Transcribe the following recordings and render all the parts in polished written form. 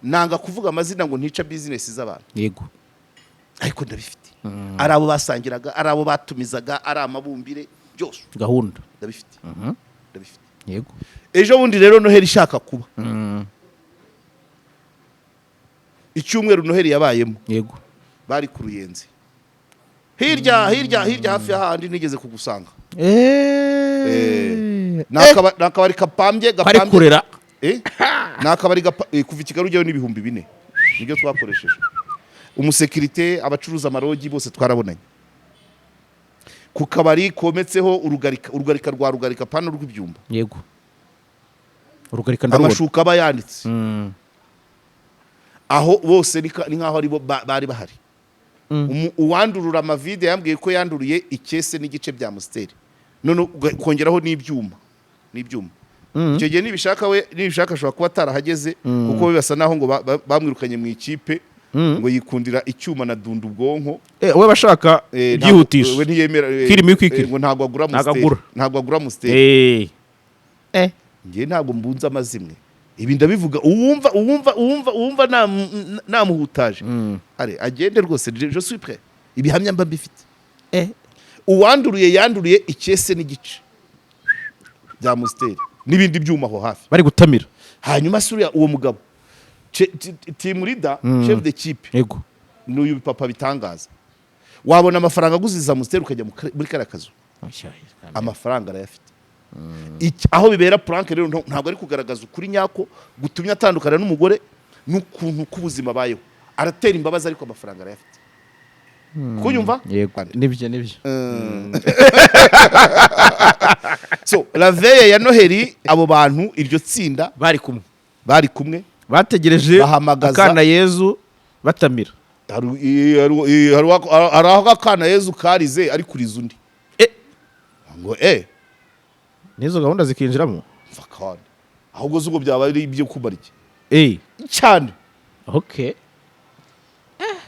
Nanga kuvuga amazina ngo ntica bizinesi z'abantu. Ariko ndabifite, ari abo basangiraga, ari abo batumizaga, ari amabumbire, byose. Gahunda. Ndabifite, ndabifite. Ejo bundi rero Noheli ishaka kuba, icyumweru Noheli yabayemo, bari ku Ruyenzi, hirya hirya hirya, hafi y'ahandi nigeze kugusanga. Ni akabari kapambye. Kari Gapambye. Kurera. Ni akabari kuva i Kigali ujyayo n'4000 nibyo twakoresheje. Umusekirite, abacuruza amarogi, bose twarabonanye ku kabari kometseho urugarika, urugarika rwa Rugarika, pano rw'ibyumba. Yego, Urugarika ndarubona. Amashuka aba yanditse aho bose ni nk'aho ari bo bari bahari. Uwandurura amavide yambwiye ko yanduriye ikese n'igice bya Amstel, none ukongeraho n'ibyuma n'ibyuma. Icyo gihe nibishaka, we nibishaka ashobora kuba atarahageze, kuko we basa naho ngo bamwirukanye mu ikipe, ngo yikundira icyuma na dunda ubwonko. We bashaka byihutisha. We ntiyemera Kirimi kwikiri. Ngo ntabwo agura Ntabwo Amstel. agura. Ntabwo agura Amstel. Njye ntabwo mbunze amazimwe, ibi ndabivuga. Uwumva, uwumva, uwumva, uwumva namuhutaje, are agende rwose, je suis prêt, ibihamya mba mbifite. Uwanduruye yanduriye ikese n'igice bya Amstel n'ibindi byuma aho hafi. Bari gutamira. Hanyuma se uriya uwo mugabo team leader, chef d'équipe, n'uyu papa bitangaza, wabona amafaranga aguziza Amstel ukajya muri kariya kazu? Amafaranga arayafite. Aho bibera prank rero, ntabwo ari kugaragaza ukuri nyako gutumye atandukana n'umugore n'ukuntu k'ubuzima abayeho. Aratera imbabazi, ariko amafaranga arayafite. Kunyumva? Yego, nibyo, nibyo. So la veille ya Noheli, abo bantu, iryo tsinda, Bari kumwe. bari kumwe. Bategereje Bahamagaza- akana Yezu, batamira. Hari aho akana Yezu karize ari kuriza undi. Ngo N'izo gahunda zikinjiramo. Mva kandi ahubwo zubwo byaba ari ibyo kumara iki cyane.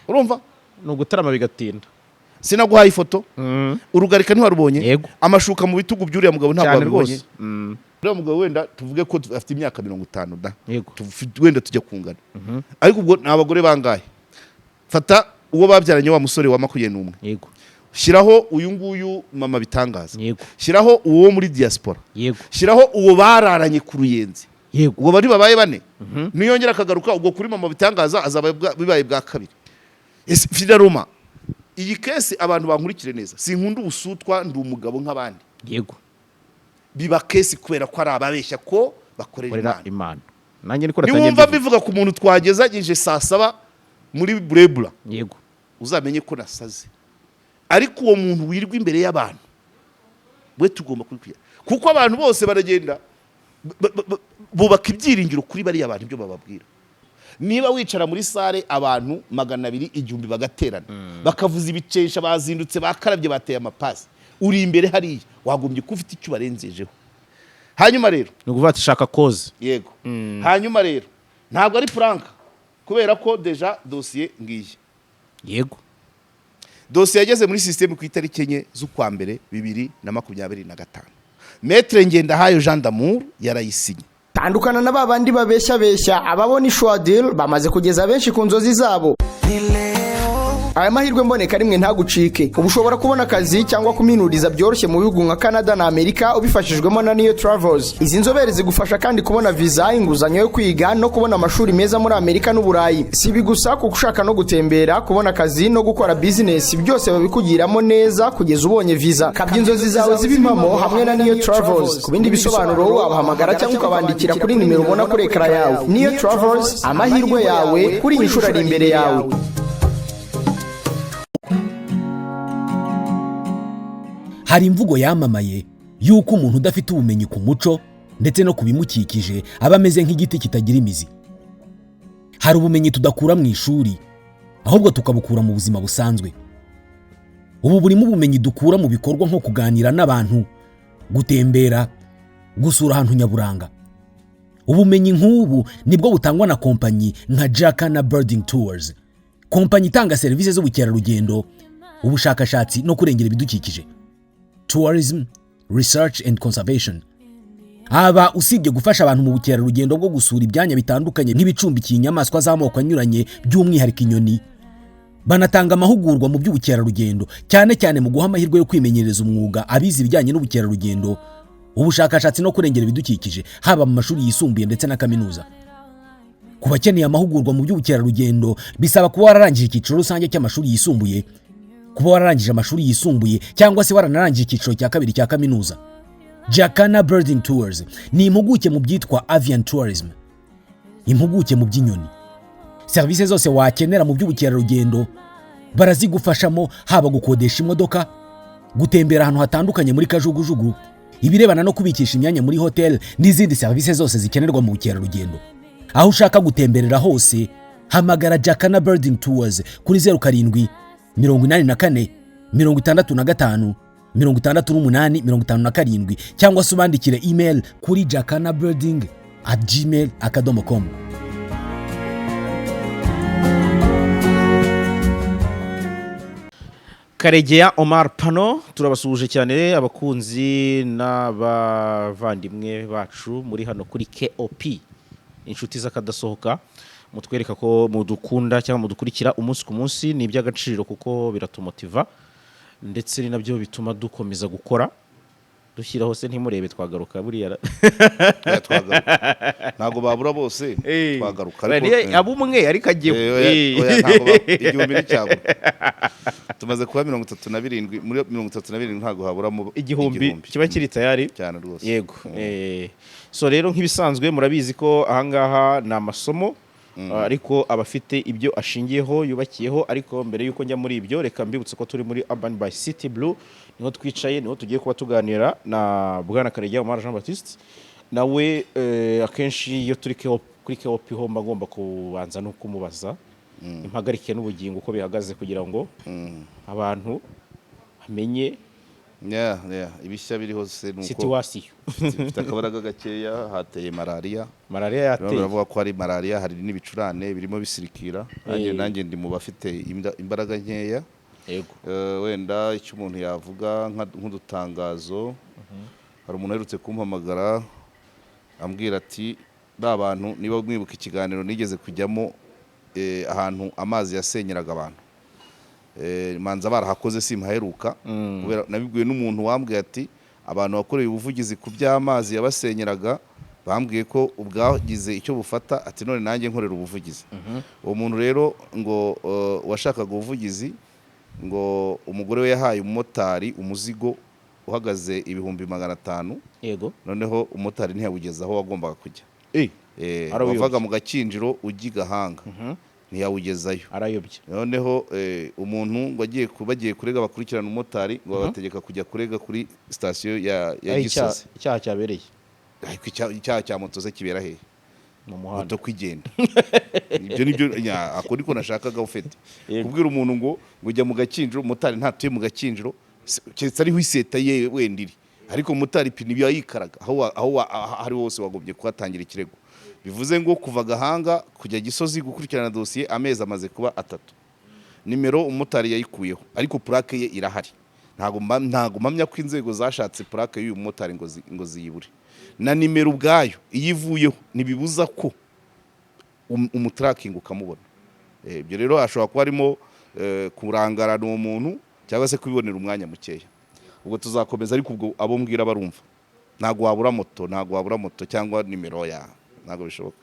Urumva? Ni ugutarama bigatinda. Sinaguhaye ifoto? Urugarika ntiwarubonye? Yego. Amashuka mu bitugu by'uriya mugabo ntabwo Cyane. wabibonye? Rwose. Uriya mugabo wenda tuvuge ko afite imyaka 50 da. Wenda tujya kungana, ariko ubwo ni abagore bangahe? Fata uwo babyaranye, wa musore wa 21. Shyiraho uyu nguyu mama bitangaza. Shyiraho uwo muri diaspora. Shyiraho uwo bararanye ku Ruyenzi. Ubwo bari babaye bane. Niyongera akagaruka ubwo kuri mama bitangaza, azaba bibaye bwa kabiri. Ese Fidaruma, iyi case, abantu bankurikire neza, sinkunda ubusutwa, ndi umugabo nk'abandi. Biba case kubera ko ari ababeshya ko bakorera Korera Imana. Imana, nanjye niko natangiye Niwumva mbivuga. mbivuga ku muntu twagezagije saa 7 muri burebura, uzamenye ko nasaze. Ariko uwo muntu wirwa imbere y'abantu, we tugomba kubikwiye, kuko abantu bose baragenda bubaka ibyiringiro kuri bariya bantu, ibyo bababwira. Niba wicara muri salle abantu 200, 1000 bagaterana, bakavuza ibicesha, bazindutse, bakarabye, bateye amapasi, uri imbere hariya, wagombye kuba ufite icyo ubarenzejeho. Hanyuma rero Ni ukuvuga ati shaka koze. Yego. Hanyuma rero ntabwo ari prank, kubera ko déjà dosiye ngiyi. Dosiye yageze muri système ku itariki 4 z'ukwa mbere 2025. Maître Ngendahayo Jean d'Amour yarayisinye. Tandukana na ba bandi babeshya beshya. Ababona Ishwadil bamaze kugeza benshi ku nzozi zabo. Aya mahirwe mboneka rimwe, ntagucike. Ubu ushobora kubona akazi cyangwa kuminuriza byoroshye mu bihugu nka Canada na Amerika ubifashijwemo na Niyo Travels. Izi nzobere zigufasha kandi kubona viza, inguzanyo yo kwiga no kubona amashuri meza muri Amerika n'Uburayi. Si ibi gusa, kuko ushaka no gutembera, kubona akazi no gukora bizinesi, byose babikugiramo neza kugeza ubonye viza. Kabya inzozi zawe zibe impamo hamwe na Niyo Travels. Ku bindi bisobanuro wabahamagara cyangwa ukabandikira kuri nimero ubona kuri ekara yawe. Niyo Travels, amahirwe yawe kuri iyi nshuro ari imbere yawe. Hari imvugo yamamaye y'uko umuntu udafite ubumenyi ku muco ndetse no ku bimukikije aba ameze nk'igiti kitagira imizi. Hari ubumenyi tudakura mu ishuri, ahubwo tukabukura mu buzima busanzwe. Ubu burimo ubumenyi dukura mu bikorwa nko kuganira n'abantu, gutembera, gusura ahantu nyaburanga. Ubumenyi nk'ubu nibwo butangwa na kompanyi nka Jacana Birding Tours, kompanyi itanga serivisi z'ubukerarugendo, ubushakashatsi no kurengera ibidukikije, tourism, research and conservation. Aba usibye gufasha abantu mu bukerarugendo bwo gusura ibyanya bitandukanye nk'ibicumbikiye inyamaswa z'amoko anyuranye, by'umwihariko inyoni, banatanga amahugurwa mu by'ubukerarugendo, cyane cyane mu guha amahirwe yo kwimenyereza umwuga abize ibijyanye n'ubukerarugendo, ubushakashatsi no kurengera ibidukikije, haba mu mashuri yisumbuye ndetse na kaminuza. Ku bakeneye amahugurwa mu by'ubukerarugendo, bisaba kuba wararangije icyiciro rusange cy'amashuri yisumbuye, kuba wararangije amashuri yisumbuye cyangwa se waranarangije icyiciro cya kabiri cya kaminuza. Jacana Birding Tours ni impuguke mu byitwa avian tourism, impuguke mu by'inyoni. Serivisi zose wakenera mu by'ubukerarugendo barazigufashamo, haba gukodesha imodoka, gutembera ahantu hatandukanye muri kajugujugu, ibirebana no kubikisha imyanya muri hoteli n'izindi serivisi zose zikenerwa mu bukerarugendo. Aho ushaka gutemberera hose, hamagara Jacana Birding Tours kuri 0784 65 68 57 cyangwa se ubandikire email kuri jacanabirding@gmail.com. Karegeya Omar Pano, turabasuhuje cyane abakunzi n'abavandimwe bacu muri hano kuri KOP, inshuti z'akadasohoka, mutwereka ko mudukunda cyangwa mudukurikira umunsi ku munsi. Ni iby'agaciro kuko biratumotiva, ndetse ni nabyo bituma dukomeza gukora dushyiraho. Se ntimurebe twagaruka buriya? Oya, twagaruka, ntabwo babura bose, twagaruka ariko Abo umwe ariko agiye. Oya, ntabwo 1000 nticyabura. Tumaze kuba 37, muri 37 ntabwo haburamo 1000 kiba kiri tayari. Cyane rwose. Yego. So rero nk'ibisanzwe murabizi ko ahangaha ni amasomo, ariko aba afite ibyo ashingiyeho, yubakiyeho. Ariko mbere y'uko njya muri ibyo, reka mbibutse ko turi muri Urban by City Blue, niho twicaye, niho tugiye kuba tuganira na Bwana Karegeya Omar Jean Baptiste. Nawe akenshi iyo turi kuri KOP ho mba ngomba kubanza no kumubaza impagarike n'ubugingo uko bihagaze, kugira ngo abantu bamenye Yeah. Ibishya biriho se nuko situation. Mfite akabaraga gakeya, hateye malariya. Malariya Barimo yateye. baravuga ko hari malariya, hari n'ibicurane birimo bisirikira. Nanjye ndi mu bafite imbaraga nkeya. Wenda icyo umuntu yavuga nk'udutangazo, hari umuntu aherutse kumpamagara ambwira ati ba bantu, niba mwibuka ikiganiro nigeze kujyamo, ahantu amazi yasenyeraga abantu, manza barahakoze simpaheruka, kubera nabibwiwe n'umuntu wambwiye ati abantu bakoreye ubuvugizi ku by'amazi yabasenyeraga bambwiye ko ubwagize icyo bufata, ati none nanjye nkorera ubuvugizi. Uwo muntu rero ngo washakaga ubuvugizi, ngo umugore we yahaye umumotari umuzigo uhagaze 500,000. Noneho umumotari ntiyawugeza aho wagombaga kujya. Arawuyobya. Wavaga mu Gakinjiro ujya i Gahanga, ntiyawugezayo. Arayobya. Noneho umuntu ngo agiye bagiye kurega, bakurikirana umumotari, ngo babategeka kujya kurega kuri sitasiyo ya Aho Gisozi. icyaha cyabereye. Ariko icyaha cya moto ze kibera hehe? Mu muhanda. Moto kwigenda, ibyo nibyo ako niko nashakaga ufite kubwira umuntu ngo ujya mu Gakinjiro, umumotari ntatuye mu Gakinjiro, keretse ariho iseta ye wenda iri, ariko umumotari ipine ibyo yayikaraga aho ari hose wagombye kuhatangira ikirego. Bivuze ngo kuva Gahanga kujya Gisozi gukurikirana dosiye, amezi amaze kuba 3. Nimero umumotari yayikuyeho, ariko plaque ye irahari. Ntabwo mpamya ko inzego zashatse plaque y'uyu mumotari ngo ziyibure. Na nimero ubwayo iyo ivuyeho ntibibuza ko umutarakinga ukamubona. Ibyo rero ashobora kuba arimo kurangarana uwo muntu cyangwa se kubibonera umwanya mukeya. Ubwo tuzakomeza, ariko ubwo abo mbwira barumva, ntabwo wabura moto, ntabwo wabura moto cyangwa nimero ya, ntabwo bishoboka,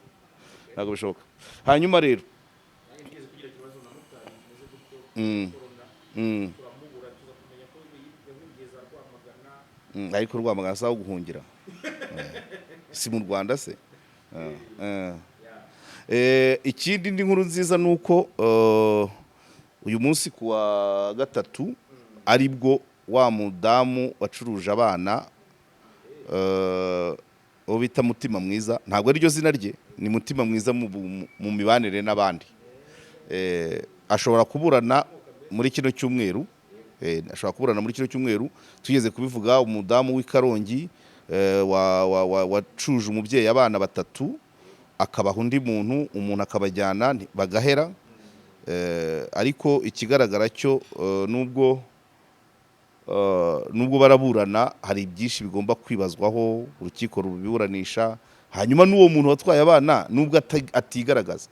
ntabwo bishoboka. Hanyuma rero ariko Rwamagana si aho guhungira. Si mu Rwanda se? Ikindi ndi nkuru nziza ni uko uyu munsi ku wa gatatu aribwo wa mudamu wacuruje abana, uwo bita Mutima Mwiza, ntabwo ariryo zina rye, ni Mutima Mwiza mu mibanire n'abandi, ashobora kuburana muri kino cyumweru. Ashobora kuburana muri kino cyumweru. Tugeze kubivuga, umudamu w'i Karongi wacuje umubyeyi abana batatu, akabaha undi muntu, umuntu akabajyana bagahera. Ariko ikigaragara cyo, nubwo nubwo baraburana, hari byinshi bigomba kwibazwaho, urukiko rubiburanisha. Hanyuma n'uwo muntu watwaye abana, nubwo atigaragaza,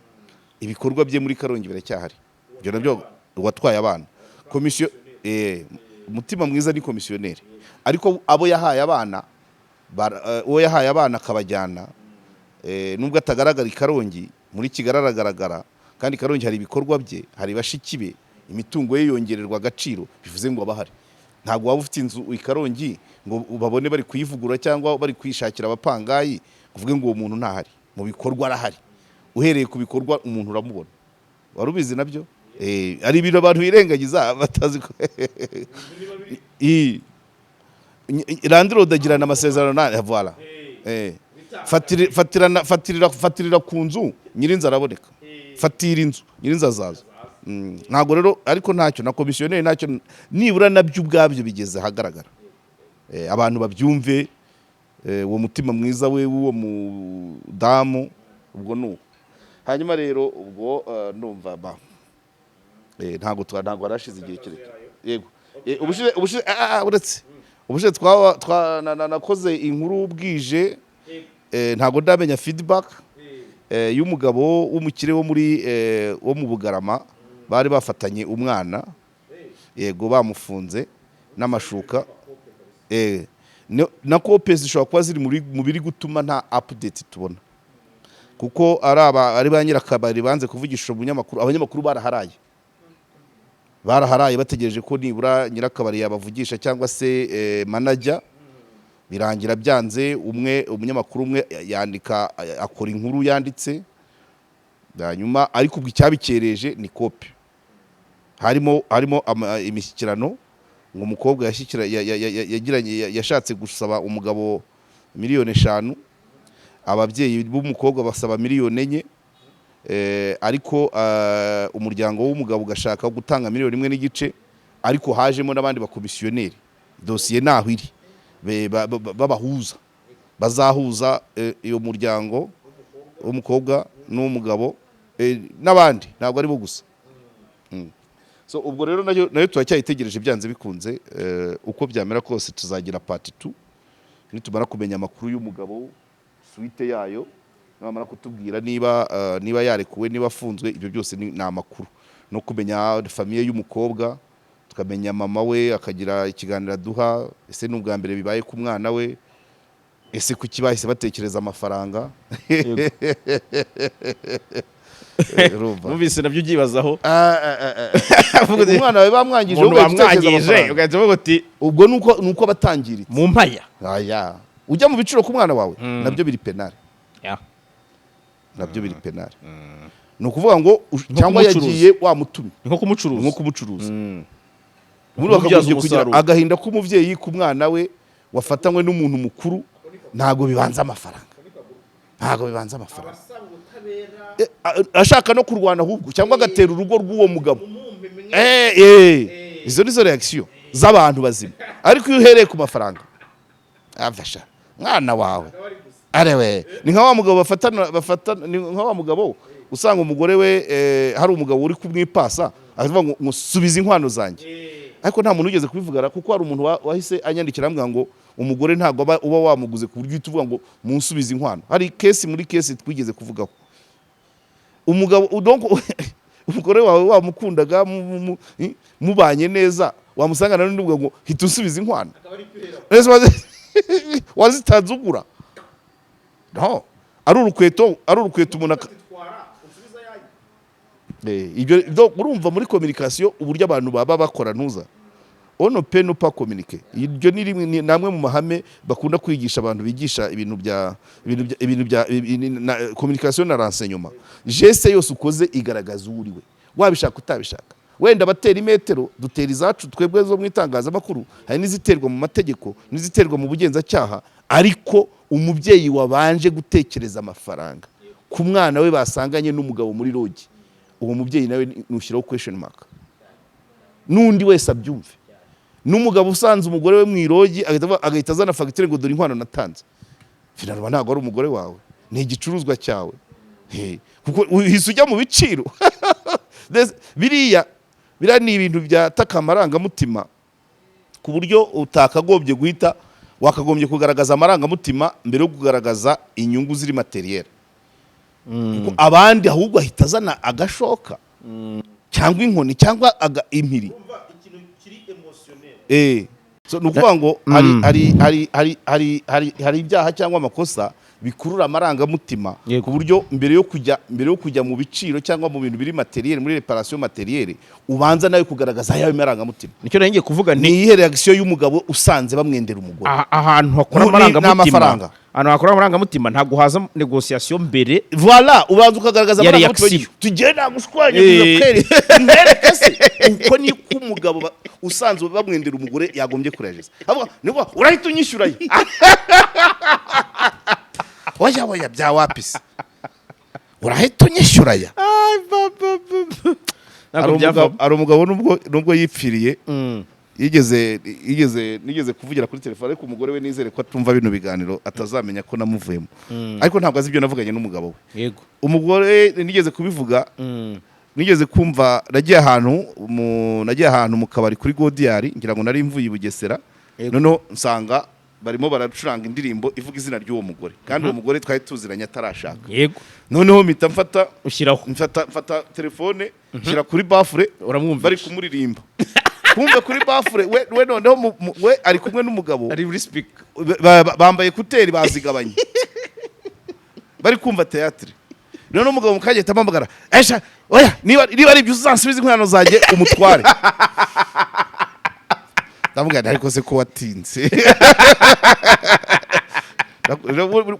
ibikorwa bye muri Karongi biracyahari. Ibyo nabyo, uwatwaye abana, komisiyo, umutima mwiza ni komisiyoneri, ariko abo yahaye abana uwo yahaye abana akabajyana, nubwo atagaragara i Karongi, muri Kigali aragaragara. Kandi Karongi hari ibikorwa bye, hari bashiki be, imitungo ye yongererwa agaciro, bivuze ngo abahari. Ntabwo waba ufite inzu i Karongi ngo babone bari kuyivugura cyangwa bari kuyishakira abapangayi, uvuge ngo uwo muntu ntahari. Mu bikorwa arahari. Uhereye ku bikorwa umuntu uramubona. Wari ubizi nabyo? Ari ibintu abantu birengagiza batazi ko landlord agirana amasezerano na, voilà. Fatirana, fatirira ku nzu, nyirinzu araboneka. Fatira inzu, nyirinzu azaza. Ntabwo rero, ariko ntacyo na komisiyoneri ntacyo, nibura nabyo ubwabyo bigeze ahagaragara. Abantu babyumve, uwo mutima mwiza we w'uwo mudamu, ubwo ni uwo. Hanyuma rero ubwo ndumva ba ntabwo harashize igihe kirekire. Yego. Ubushize, uretse ubushize twaba nakoze inkuru bwije, ntabwo ndamenya feedback y'umugabo w'umukire wo muri wo mu Bugarama bari bafatanye umwana, yego, bamufunze n'amashuka. Na kope zishobora kuba ziri mu biri gutuma nta update tubona, kuko ari aba ari ba nyirakabari banze kuvugisha umunyamakuru. Abanyamakuru baraharaye bategereje ko nibura nyirakabari yabavugisha cyangwa se manager, birangira byanze. Umwe, umunyamakuru umwe yandika, akora inkuru yanditse hanyuma, ariko ubwo icyabikereje ni kope. Harimo imishyikirano ngo umukobwa yashyikira yagiranye, yashatse gusaba umugabo miliyoni 5, ababyeyi b'umukobwa basaba miliyoni 4, ariko umuryango w'umugabo ugashaka gutanga miliyoni 1.5. Ariko hajemo n'abandi bakomisiyoneri, dosiye naho iri, babahuza, bazahuza iyo muryango w'umukobwa n'uw'umugabo, n'abandi, ntabwo ari bo gusa. So ubwo rero nayo turacyayitegereje. Byanze bikunze, uko byamera kose tuzagira part 2 nitumara kumenya amakuru y'umugabo, suite yayo, nibamara kutubwira niba yarekuwe, niba afunzwe. Ibyo byose ni amakuru, no kumenya famille y'umukobwa, tukamenya mama we, akagira ikiganiro aduha. Ese ni ubwa mbere bibaye ku mwana we? Ese kuki bahise batekereza amafaranga? Urumva? Numvise nabyo ubyibazaho. Ah. Umwana wawe bamwangije, umuntu ugahita utekereza bamwangije, amafaranga. Ugahita uvuga uti Ubwo nuko batangiritse mu mpaya. Aya ujya mu biciro ku mwana wawe, nabyo biri pénal. Nabyo biri pénal. Ni ukuvuga ngo Nko cyangwa kumucuruza. yagiye wamutumye. Ni nko kumucuruza. Nko kumucuruza. Ubundi Kumubyaza bakagombye kugira umusaruro. agahinda k'umubyeyi ku mwana we wafatanywe n'umuntu mukuru. Ntabwo bibanza amafaranga, ntabwo bibanza amafaranga. Ashaka no kurwana ahubwo, cyangwa agatera urugo rw'uwo mugabo. Izo nizo reaction z'abantu bazima. Ariko iyo uhereye ku mafaranga, afasha mwana wawe arewe, ni nka wa mugabo bafatana, ni nka wa mugabo usanga umugore we, hari umugabo uri kumwipasa, akavuga ngo "Subiza inkwano zanjye." Ariko nta muntu ugeze kubivugana, kuko hari umuntu wahise anyandikira ambwira ngo umugore ntabwo uba wamuguze ku buryo uhita uvuga ngo munsubize inkwano. Hari case, muri case twigeze kuvugaho, umugabo, donc umugore wawe wamukundaga, mubanye neza, wamusanga n'undi uvuga ngo "Hita unsubiza inkwano." Ese wazitanze ugura? No ari urukweto umuntu ibyo urumva muri communication, uburyo abantu baba bakora, ntuza on ne peut pas communiquer. Iryo ni rimwe, ni namwe mu mahame bakunda kwigisha abantu bigisha ibintu bya communication na renseignement. Geste yose ukoze igaragaza uwo uri we, wabishaka utabishaka. Wenda batera imetero, dutera izacu twebwe zo mu itangazamakuru, hari n'iziterwa mu mategeko, n'iziterwa mu bugenzacyaha. Ariko umubyeyi wabanje gutekereza amafaranga ku mwana we basanganye n'umugabo muri lodge, uwo mubyeyi nawe nushyiraho question mark, n'undi wese abyumve. N'umugabo usanze umugore we mu i lodge, agahita azana fagitire ngo "Dore inkwano natanze," finalement ntabwo ari umugore wawe, ni igicuruzwa cyawe. He, kuko uhise ujya mu biciro. Biriya ni ibintu byataka amarangamutima. Ku buryo utakagombye guhita, wakagombye kugaragaza amarangamutima mbere yo kugaragaza inyungu ziri matériel, kuko abandi ahubwo ahita azana agashoka cyangwa inkoni cyangwa impiri. So, ni ukuvuga ngo hari ibyaha cyangwa amakosa bikurura amarangamutima, ku buryo mbere yo kujya mu biciro cyangwa mu bintu biri matériel, muri réparation matérielle, ubanza nawe kugaragaza ayawe marangamutima. Nicyo nari ngiye kuvuga. Ni Ni iyihe réaction y'umugabo usanze bamwendera umugore? Ahantu hakora Ni amarangamutima. amafaranga. Ahantu hakora amarangamutima ntabwo haza négociation mbere Voilà, ubanza ukagaragaza ya amarangamutima. reaction. Tugende nagushwanye kweri, mwereke se uko niko umugabo usanzwe bamwendera umugore yagombye kurejeza. Avuga nibwo urahita unyishyurayo. Oya, oya, bya wapisi, urahita unyishyuraya. Ntabwo byavamo. Hari umugabo nubwo yipfiriye, yigeze yigeze nigeze kuvugira kuri telefone, ariko umugore we nizere ko atumva bino biganiro, atazamenya ko namuvuyemo, ariko ntabwo azi ibyo navuganye n'umugabo we. Umugore nigeze kubivuga, nigeze kumva nagiye ahantu mu kabari kuri Godiyari, ngira ngo nari mvuye i Bugesera. Noneho nsanga barimo baracuranga indirimbo ivuga izina ry'uwo mugore, kandi uwo mugore twari tuziranye atarashaka. Noneho mpita mfata Ushyiraho. mfata telefone, nshyira kuri baffle. Uramwumvisha. Bari kumuririmba, kumva kuri baffle we noneho we ari kumwe n'umugabo. Ari muri speaker. Bambaye écouteurs bazigabanye, bari kumva théâtre. Noneho umugabo mu kanya ahita ampamagara: "Esha, oya, niba ari ibyo uzansubiza inkwano zanjye umutware." Ndavuga nti: "Ariko se ko watinze?"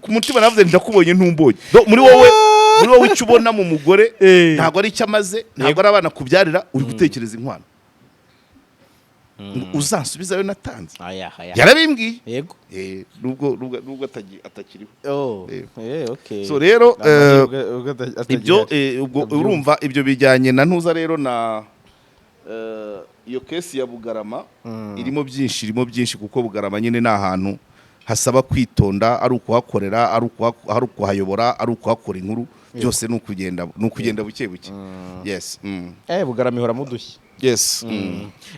Ku mutima navuze nti: "Ndakubonye ntumbonye." Muri wowe icyo ubona mu mugore ntabwo ari icyo amaze, ntabwo ari abana kubyarira, uri gutekereza inkwano ngo uzansubizayo natanze. Aya aya. Yarabimbwiye. Nubwo atakiriho. Oh. Okay. So rero, Amahirwe ibyo atagihari. ubwo Ndabyumva. urumva ibyo bijyanye na ntuza rero na iyo case ya Bugarama irimo byinshi, irimo byinshi, kuko Bugarama nyine ni ahantu hasaba kwitonda, ari ukuhakorera, ari ukuhayobora, ari ukuhakora inkuru, byose ni ukugenda buke buke. Yes. Bugarama ihoramo udushya. Yes.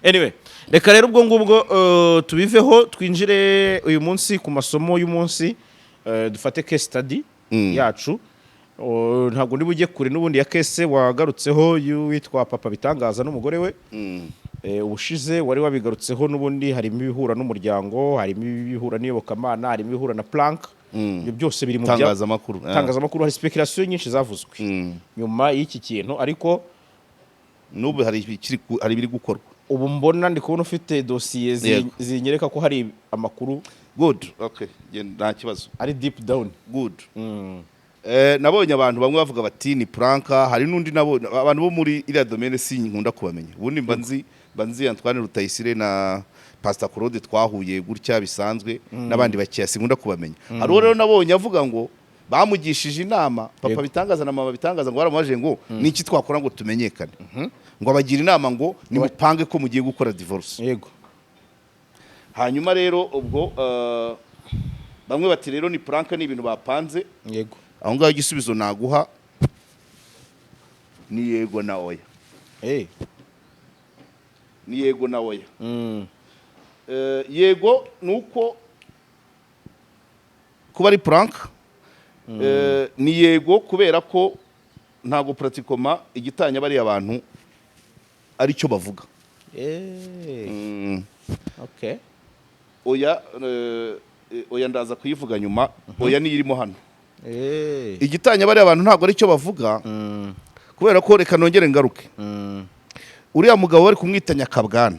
Anyway, reka rero ubwo ngubwo tubiveho, twinjire uyu munsi ku masomo y'umunsi. Dufate case study yacu. Oh, ntabwo ndi bujye kure n'ubundi ya case wagarutseho y'uwitwa Papa Bitangaza n'umugore we. Ubushize wari wabigarutseho n'ubundi, harimo ibihura n'umuryango, harimo ibihura n'iyobokamana, harimo ibihura na prank. Ibyo byose biri mu bya Itangazamakuru. Itangazamakuru. Hari speculation nyinshi zavuzwe nyuma y'iki kintu, ariko N'ubu hari ibiri gukorwa. Ubu mbona ndi kubona ufite dosiye zinyereka ko hari amakuru. Good, okay. Genda, nta kibazo. Ari deep down. Good. Nabonye abantu bamwe bavuga bati ni prank. Hari n'undi nabonye, abantu bo muri iriya domaine sinkunda kubamenya. Ubundi mba nzi Antoine Rutayisire na Pastor Claude, twahuye gutya bisanzwe, n'abandi bakeya sinkunda kubamenya. Hari uwo rero nabonye avuga ngo bamugishije inama Papa Bitangaza na Mama Bitangaza, ngo baramubajije ngo niki twakora ngo tumenyekane, ngo abagira inama ngo nimupange ko mugiye gukora divorce. Hanyuma rero ubwo bamwe bati rero ni prank, ni ibintu bapanze. Aho ngaho igisubizo naguha ni yego na oya. Ni yego na oya. Yego ni uko kuba ari prank, ni yego, kubera ko ntabwo pratiquement igitanya bariya bantu ari cyo bavuga. Oya, oya ndaza kuyivuga nyuma. Oya niyo irimo hano. Igitanya bariya bantu ntabwo ari cyo bavuga, kubera ko reka nongere ngaruke, uriya mugabo bari kumwita Nyakabwana,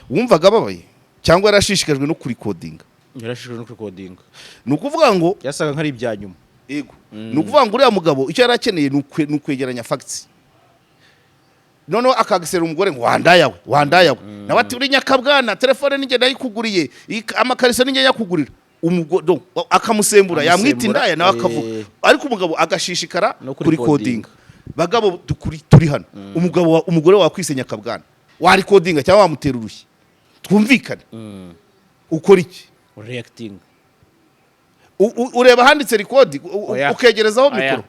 wumvaga ababaye cyangwa yarashishikajwe no kurikodinga? Yarashishikajwe no kurikodinga. Ni ukuvuga ngo Yasaga nk'ari ibya nyuma. Yego, ni ukuvuga ngo uriya mugabo icyo yari akeneye ni ukwegeranya facts, noneho akagisera umugore ngo wandayawe, wandayawe, nawe ati uri Nyakabwana, telefone ninjye nayikuguriye, amakariso ninjye yakugurira. Akamusembura, yamwita Amusembura, indaya, nawe akavuga, ariko umugabo agashishikara No kurikodinga. Bagabo turi hano, umugore wakwise Nyakabwana, warikodinga cyangwa wamutera urushyi? Twumvikane, ukora iki? Reacting. Ureba ahanditse record, Oya. ukegerezaho Oya. mikoro.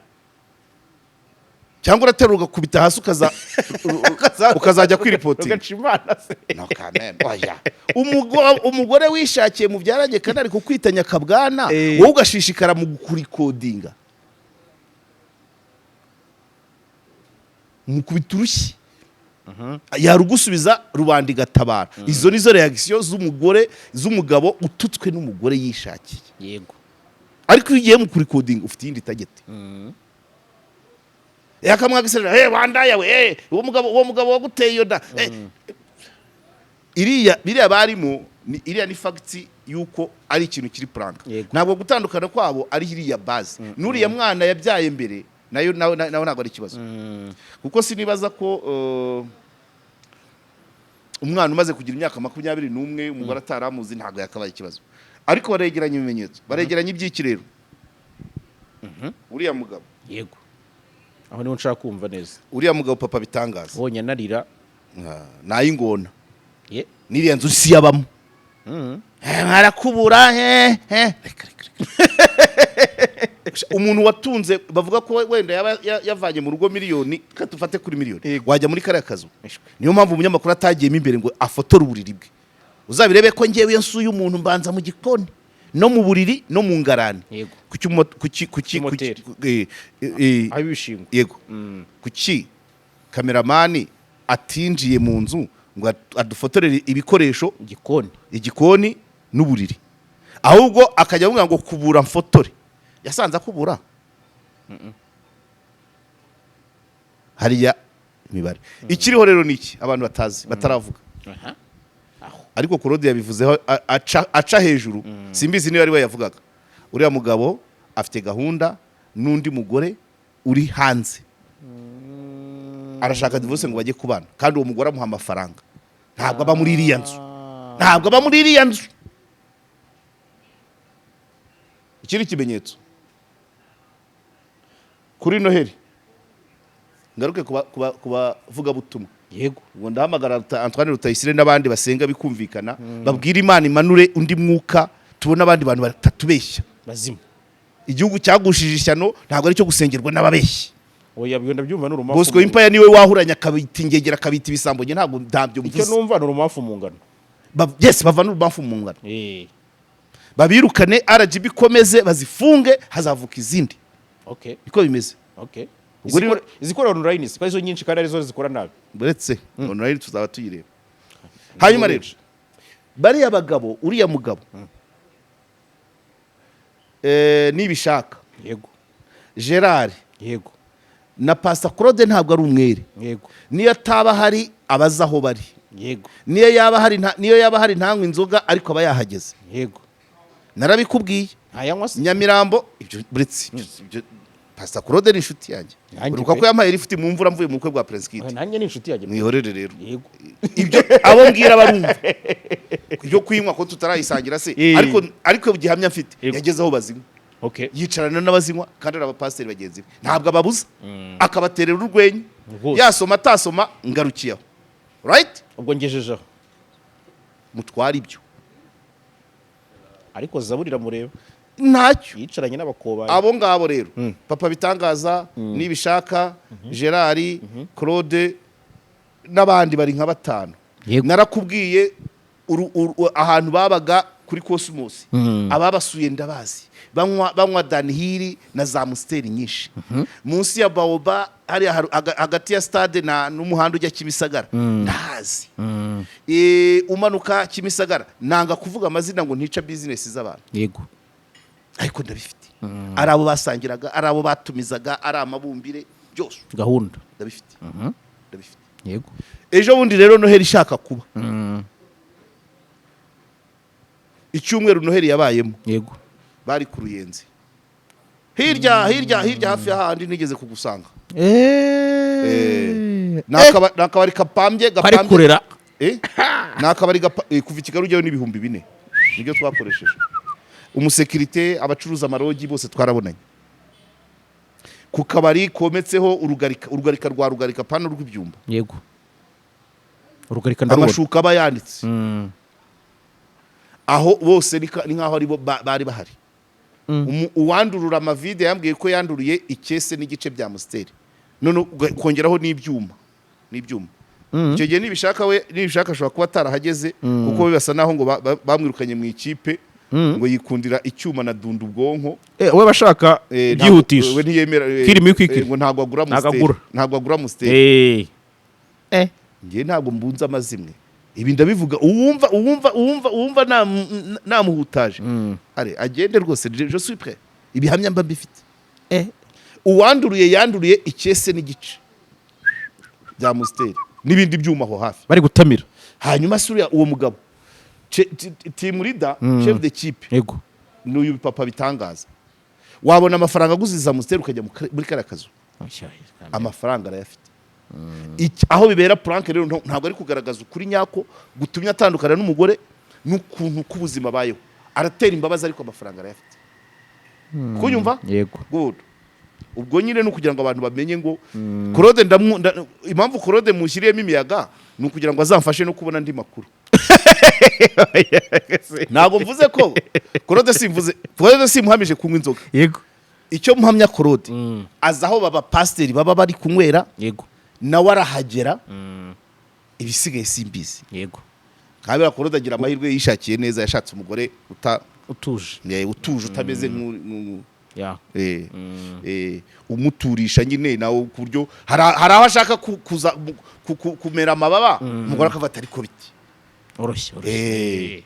Cyangwa uraterura ugakubita hasi, ukazajya kwiripotinga. Ugaca Imana se? No, kameme, oya. Umugore wishakiye mu byaranye kandi ari kukwita nyakabwana, wowe ugashishikara mu kurikodinga, mukubita urushyi, yarugusubiza, rubanda igatabara. Izo nizo reaction z'umugore, z'umugabo ututswe n'umugore yishakiye. Ariko iyo ugiye mu kurikodinga, ufite iyindi target. Yakamwagisera, hey, wandaya we, hey, uwo mugabo waguteye iyo nda, eh. Iriya biriya barimo ni iriya, ni fact yuko ari ikintu kiri prank. Ntabwo gutandukana kwabo ari iriya base n'uriya mwana yabyaye mbere, nayo nawe ntabwo ari ikibazo, kuko sinibaza ko umwana umaze kugira imyaka 21, umugore ataramuzi, ntabwo yakabaye ikibazo. Ariko baregeranya ibimenyetso, baregeranya iby'iki rero? Uriya mugabo, Yego, aho niho nshaka kumva neza. Uriya mugabo papa bitangaza, Ubonye anarira. Ni ay'ingona. N'iriya nzu si yabamo. Barakubura he he. Reka, reka, reka. Umuntu watunze, bavuga ko wenda yaba yavanye mu rugo miliyoni, reka dufate kuri miliyoni, wajya muri kariya kazu? Niyo mpamvu umunyamakuru atagiyemo imbere ngo afotore uburiri bwe. Uzabirebe ko ngewe iyo nsuye umuntu, mbanza mu gikoni no mu buriri no mu ngarani. Kuki kuki kuki Kimoteri. Kuki Aho ibishingwe. Yego. Kuki kameramani atinjiye mu nzu ngo adufotorere ibikoresho, Igikoni, igikoni n'uburiri, ahubwo akajya avuga ngo kubura mfotore? Yasanze akubura hariya. Imibare ikiriho rero ni iki abantu batazi, bataravuga? Aha aho. Ariko Claude yabivuzeho, aca hejuru, simbizi niba ari we yavugaga. Uriya mugabo afite gahunda n'undi mugore uri hanze, arashaka divorce ngo bajye kubana, kandi uwo mugore amuha amafaranga. Ntabwo aba muri iriya nzu, ntabwo aba muri iriya nzu. Ikindi kimenyetso, kuri Noheli, ngaruke ku bavugabutumwa. Ubwo ndahamagara Antoine Rutayisire n'abandi basenga bikumvikana, babwire Imana imanure undi mwuka, tubone abandi bantu batatubeshya. Bazima. Igihugu cyagushije ishyano, ntabwo ari cyo gusengerwa n'ababeshyi. Oya, byo ndabyumva, ni urumafu. Bosco Impaya niwe wahuranya akabita ingegera, akabita ibisambo. Njye ntabwo ntabyo Icyo mvuze. numva ni urumafu mu ngano. Yes, bava n'urubamfu mu ngano. Babirukane, RGB ikomeze bazifunge, hazavuka izindi. Niko bimeze. Ubwo Izikora online ko arizo nyinshi kandi arizo zikora nabi. Uretse online tuzaba tuyireba. Hanyuma rero bariya bagabo, uriya mugabo nibishaka, Gerard na Pastor Claude ntabwo ari umwere. Niyo ataba hari abaza aho bari. Niyo yaba hari ntanywe inzoga, ariko aba yahageze. Narabikubwiye. Ntayanywa se? Nyamirambo, ibyo buretse ibyo, Pastor Claude ni inshuti yanjye. Nanjye Uribuka pe. ko yampaye lift mu mvura mvuye mu bukwe bwa Prince Kid? Oya, nanjye ni inshuti yanjye. Mwihorere rero. Ibyo abo mbwira barumva, ibyo kuyinywa ko tutarayisangira se? Ariko gihamya mfite, yageze aho bazinywa, yicarana n'abazinywa, kandi ari abapasiteri bagenzi be, ntabwo ababuza, akabaterera urwenya. Yasoma atasoma, ngarukiye aho, right? Ubwo ngejeje aho. Mutware ibyo. Ariko Zaburi iramureba. Ntacyo. Yicaranye n'abakobanyi. Abo ngabo rero, papa bitangaza, nibishaka, Gerard, Claude n'abandi bari nka batanu. Narakubwiye ahantu babaga kuri Cosmos, ababasuye ndabazi, banywa Dunhill na za Amstel nyinshi, munsi ya Baoba hariya, hagati ya stade na n'umuhanda ujya Kimisagara, ndahazi. Umanuka Kimisagara, nanga kuvuga amazina ngo ntica business z'abantu, ariko ndabifite. Ari abo basangiraga, ari abo batumizaga, ari amabumbire, byose. Gahunda. Ndabifite, ndabifite. Ejo bundi rero Noheli ishaka kuba, icyumweru Noheli yabayemo, bari ku Ruyenzi, hirya hirya hirya, hafi y'ahandi nigeze kugusanga. Ni akabari kapambye. Kari Gapambye. kurera. Ni akabari kuva i Kigali ujyayo n'ibihumbi 4 nibyo twakoresheje. Umusekirite, abacuruza amarogi, bose twarabonanye ku kabari kometseho urugarika, urugarika rwa rugarika pano rw'ibyumba. Yego, urugarika ndarubona. Amashuka aba yanditse aho bose, ni nk'aho ari bo bari bahari. Uwandurura amavide yambwiye ko yanduruye ikese n'igice bya Amstel. None ukongeraho n'ibyuma. Icyo gihe nibishaka, we nibishaka ashobora kuba atarahageze, kuko we basa naho ngo bamwirukanye mu ikipe, ngo yikundira icyuma na dunda ubwonko. We bashaka byihutisha. We ntiyemera Kirimo ikwikira. Ngo ntabwo agura Ntabwo Amstel. agura. Ntabwo agura Amstel. Njye ntabwo mbunze amazimwe, ibi ndabivuga. Uwumva namuhutaje, are agende rwose, je suis prêt, ibihamya mba mbifite. Uwanduruye yanduruye icyese n'igice bya Amstel n'ibindi byuma aho hafi. Bari gutamira. Hanyuma se uriya uwo mugabo team leader, chef d'équipe, n'uyu papa bitangaza, wabona amafaranga aguziza Amstel ukajya muri kariya kazu? Amafaranga arayafite. Aho bibera prank rero, ntabwo ari kugaragaza ukuri nyako gutumye atandukana n'umugore n'ukuntu k'ubuzima abayeho. Aratera imbabazi, ariko amafaranga arayafite, kunyumva? Yego. Good. Ubwo nyine ni ukugira ngo abantu bamenye ngo Claude impamvu Claude mushyiriyemo imiyaga ni ukugira ngo azamfashe no kubona andi makuru. Ntabwo mvuze ko Claude, simvuze Claude, simuhamije kunywa inzoga. Icyo muhamya, Claude azi aho baba pasiteri baba bari kunywera, nawe arahagera. Ibisigaye simbizi. Kabera Claude agira amahirwe, yishakiye neza, yashatse umugore uta Utuje. Utuje, utameze umuturisha nyine nawe, ku buryo hari aho ashaka kuza kumera amababa, umugore akavuga ati: "Ariko biti." Oroshye, oroshye.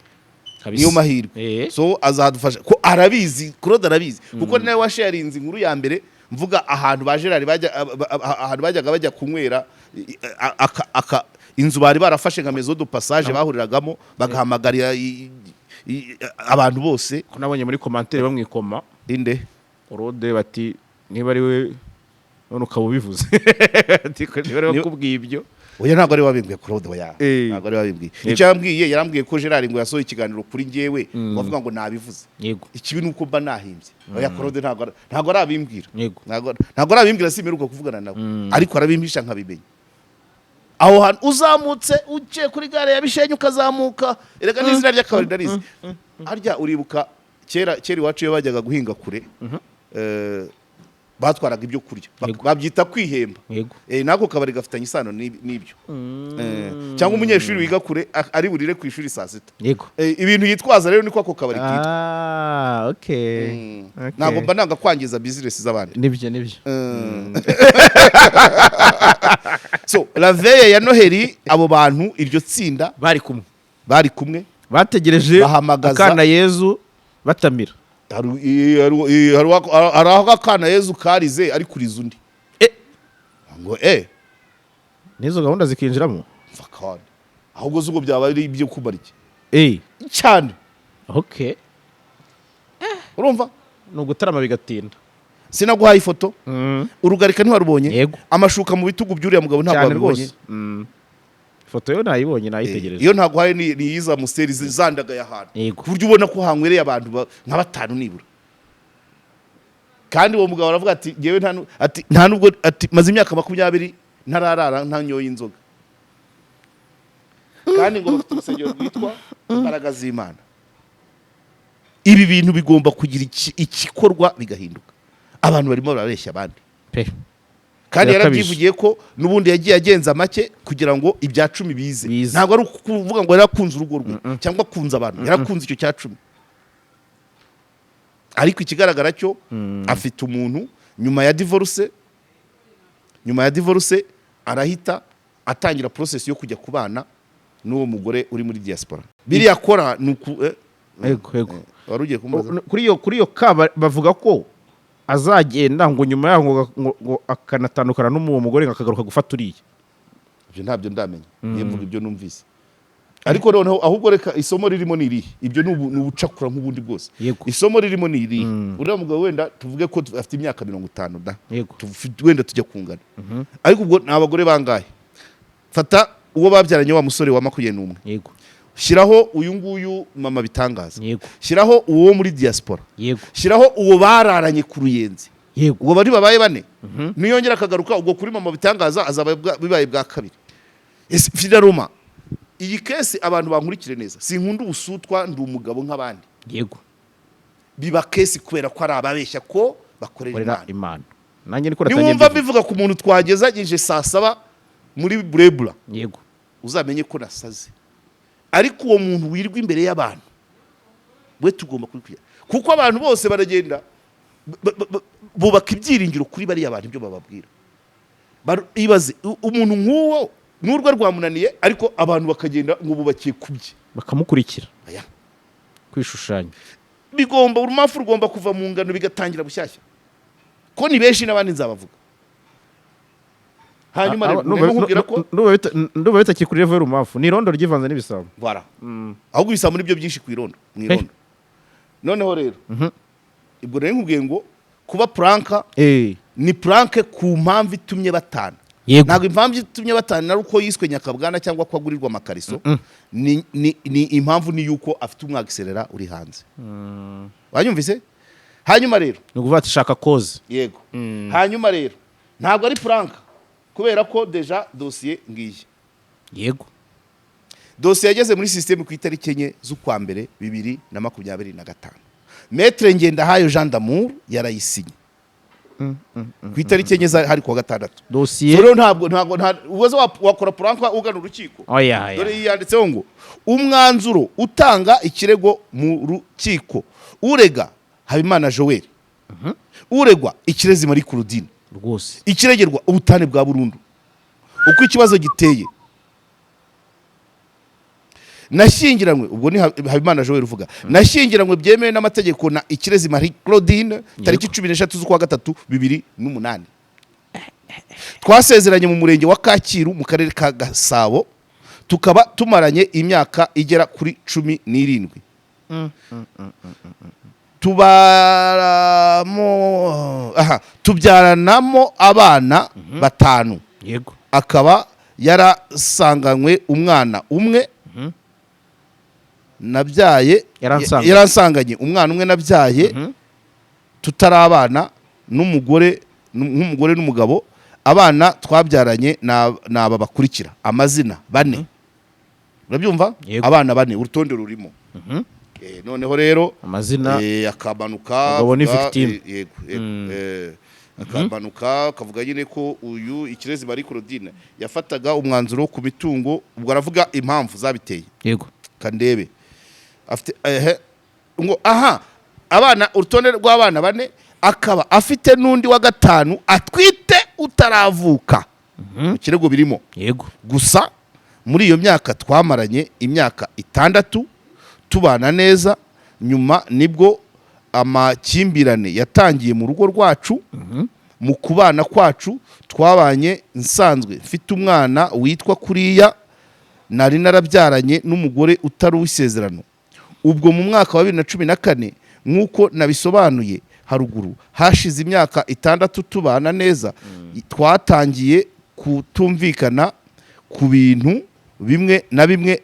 Kabisa. Niyo mahirwe. So azadufasha ko arabizi, Claude arabizi, kuko nawe washarinze inkuru ya mbere mvuga ahantu ba Gerard bajya, ahantu bajyaga bajya kunywera, inzu bari barafashe nka maison de passage bahuriragamo, bagahamagarira abantu bose. Ko nabonye muri commentaire bamwikoma? Inde? Claude, bati niba ari we none ukaba ubivuze. Ati ko niba ari we wakubwiye ibyo. Oya, ntabwo ari wabimbwiye Claude, oya. Ntabwo ari wabimbwiye. Icyo yambwiye, yarambwiye ko Gerard ngo yasohoye ikiganiro kuri njyewe, ngo avuga ngo nabivuze. Ikibi ni uko mba nahimbye. Oya, Claude ntabwo arabimbwira. Ntabwo arabimbwira, simeruka kuvugana nawe, ariko arabimpisha nkabimenya. Aho hantu uzamutse uciye kuri gare ya Bishenyi ukazamuka, erega n'izina ry'akabari ndarizi. Harya uribuka kera kera iwacu iyo bajyaga guhinga kure, batwaraga ibyo kurya, babyita kwihemba. N'ako kabari gafitanye isano n'ibyo. Cyangwa umunyeshuri wiga kure ari burire ku ishuri saa 6. Ibintu yitwaza rero niko ako kabari kitwa. Ah, okay. Okay. Ntabwo mba nanga kwangiza business z'abandi. Nibyo, nibyo. So la veille ya Noheli, abo bantu, iryo tsinda, Bari kumwe. bari kumwe. Bategereje Bahamagaza- akana Yezu batamira. Hari aho akana Yezu karize ari kuriza undi. Ngo N'izo gahunda zikinjiramo. Mva kandi ahubwo zuko byaba ari ibyo kumara iki cyane. Urumva? Ni ugutarama bigatinda. Sinaguhaye ifoto? Urugarika ntiwarubonye? Yego. Amashuka mu bitugu by'uriya mugabo ntabwo Cyane wabibonye? rwose. Ifoto yo nayibonye, nayitegereje. Iyo ntaguhaye ni iza Amstel zandagaye ahantu, ku buryo ubona ko hanywereye abantu nka batanu nibura. Kandi uwo mugabo aravuga ati: "Ngewe nta ati nta nubwo," ati: "Maze imyaka 20 ntararara ntanyoye inzoga." Kandi ngo bafite urusengero rwitwa Imbaraga z'Imana. Ibi bintu bigomba kugira ikikorwa bigahinduka. Abantu barimo barabeshya abandi. Pe. Kandi Birakabije. yarabyivugiye ko n'ubundi yagiye agenza make kugira ngo ibya cumi bize. Bize. Ntabwo ari ukuvuga ngo yarakunze urugo rwe cyangwa akunze abantu, yarakunze icyo cya cumi. Ariko ikigaragara cyo, afite umuntu nyuma ya divorce. Nyuma ya divorce arahita atangira process yo kujya kubana n'uwo mugore uri muri diaspora. Biriya akora ni uku Yego. Wari ugiye kumubaza? Kuri iyo ka bavuga ko azagenda ngo nyuma yaho ngo akanatandukana n'uwo mugore, ngo akagaruka gufata uriya. Ibyo ntabyo ndamenya, niyo mvuga ibyo numvise. Ariko noneho ahubwo reka, isomo ririmo ni irihe? Ibyo ni ubucakura nk'ubundi bwose. Isomo ririmo ni irihe? Uriya mugabo wenda tuvuge ko afite imyaka 50 da. Wenda tujya kungana, ariko ubwo ni abagore bangahe? Fata uwo babyaranye, wa musore wa 21. Shyiraho uyu nguyu mama bitangaza. Shyiraho uwo muri diaspora. Shyiraho uwo bararanye ku Ruyenzi. Ubwo bari babaye bane. Niyongera akagaruka ubwo kuri mama bitangaza, azaba bibaye bwa kabiri. Ese Fidaruma, iyi case, abantu bankurikire neza, sinkunda ubusutwa, ndi umugabo nk'abandi. Biba case kubera ko ari ababeshya ko bakorera Korera Imana. Imana. Nanjye niko natangiye Niwumva mbivuga. mbivuga ku muntu twagezagije saa 7 muri burebura, uzamenye ko nasaze. Ariko uwo muntu wirwa imbere y'abantu we tugomba kubikwiye, kuko abantu bose baragenda bubaka ibyiringiro kuri bariya bantu, ibyo bababwira. Ibaze umuntu nk'uwo n'urwo rwamunaniye, ariko abantu bakagenda ngo bubakiye ku bye. Bakamukurikira. Oya. Kwishushanya. Bigomba, urumamfu rugomba kuva mu ngano bigatangira bushyashya, ko ni benshi n'abandi nzabavuga hanyuma. Rero ndimo nkubwira ko Ndumva bitakiri kuri level y'urumafu, ni irondo ryivanze n'ibisambo. Voilà, ahubwo ibisambo nibyo byinshi ku irondo, mu irondo. Noneho rero ubwo rero nkubwiye ngo kuba prank ni prank ku mpamvu itumye batana. Ntabwo impamvu itumye batana ari uko yiswe nyakabwana cyangwa ko agurirwa amakariso. Ni impamvu ni yuko afite umwagiserera uri hanze, wanyumvise? Hanyuma rero Ni ukuvuga ati shaka koze. Yego. Hanyuma rero ntabwo ari prank kubera ko déjà dosiye ngiyi. Dosiye yageze muri système ku itariki 4 z'ukwa mbere 2025. Maître Ngendahayo Jean d'Amour yarayisinye ku itariki 4 hari kuwa gatandatu. Dosiye. So rero ntabwo ubaze wakora prank ugana urukiko. Oya, oya. Dore yanditseho ngo umwanzuro utanga ikirego mu rukiko, urega Habimana Joel, uregwa Ikirezi Marie Claudine, ikiregerwa ubutane bwa burundu. Uko ikibazo giteye: nashyingiranywe, ubwo ni Habimana Joel uvuga, nashyingiranywe byemewe n'amategeko na Ikirezi Marie Claudine tariki 13 z'ukwa gatatu 2008. Twasezeranye mu murenge wa Kacyiru mu karere ka Gasabo, tukaba tumaranye imyaka igera kuri 17. Tubaramo, aha, tubyaranamo abana batanu, akaba yarasanganywe umwana umwe nabyaye. Yaransanganye. Yaransanganye umwana umwe nabyaye tutarabana n'umugore, nk'umugore n'umugabo. Abana twabyaranye ni aba bakurikira, amazina bane, urabyumva? Yego. Abana bane, urutonde rurimo. Noneho rero Amazina. Akamanuka Umugabo ni victime. Yego. Akamanuka akavuga nyine ko uyu Ikirezi Marie Claudine yafataga umwanzuro ku mitungo. Ubwo aravuga impamvu zabiteye. Kandebe afite ehe ngo aha abana, urutonde rw'abana bane, akaba afite n'undi wa gatanu atwite utaravuka, mu kirego birimo. Gusa muri iyo myaka twamaranye imyaka 6 tubana neza, nyuma nibwo amakimbirane yatangiye mu rugo rwacu. Mu kubana kwacu twabanye nsanzwe mfite umwana witwa kuriya nari narabyaranye n'umugore utari uw'isezerano. Ubwo mu mwaka wa 2014, nk'uko nabisobanuye haruguru, hashize imyaka 6 tubana neza, twatangiye kutumvikana ku bintu bimwe na bimwe,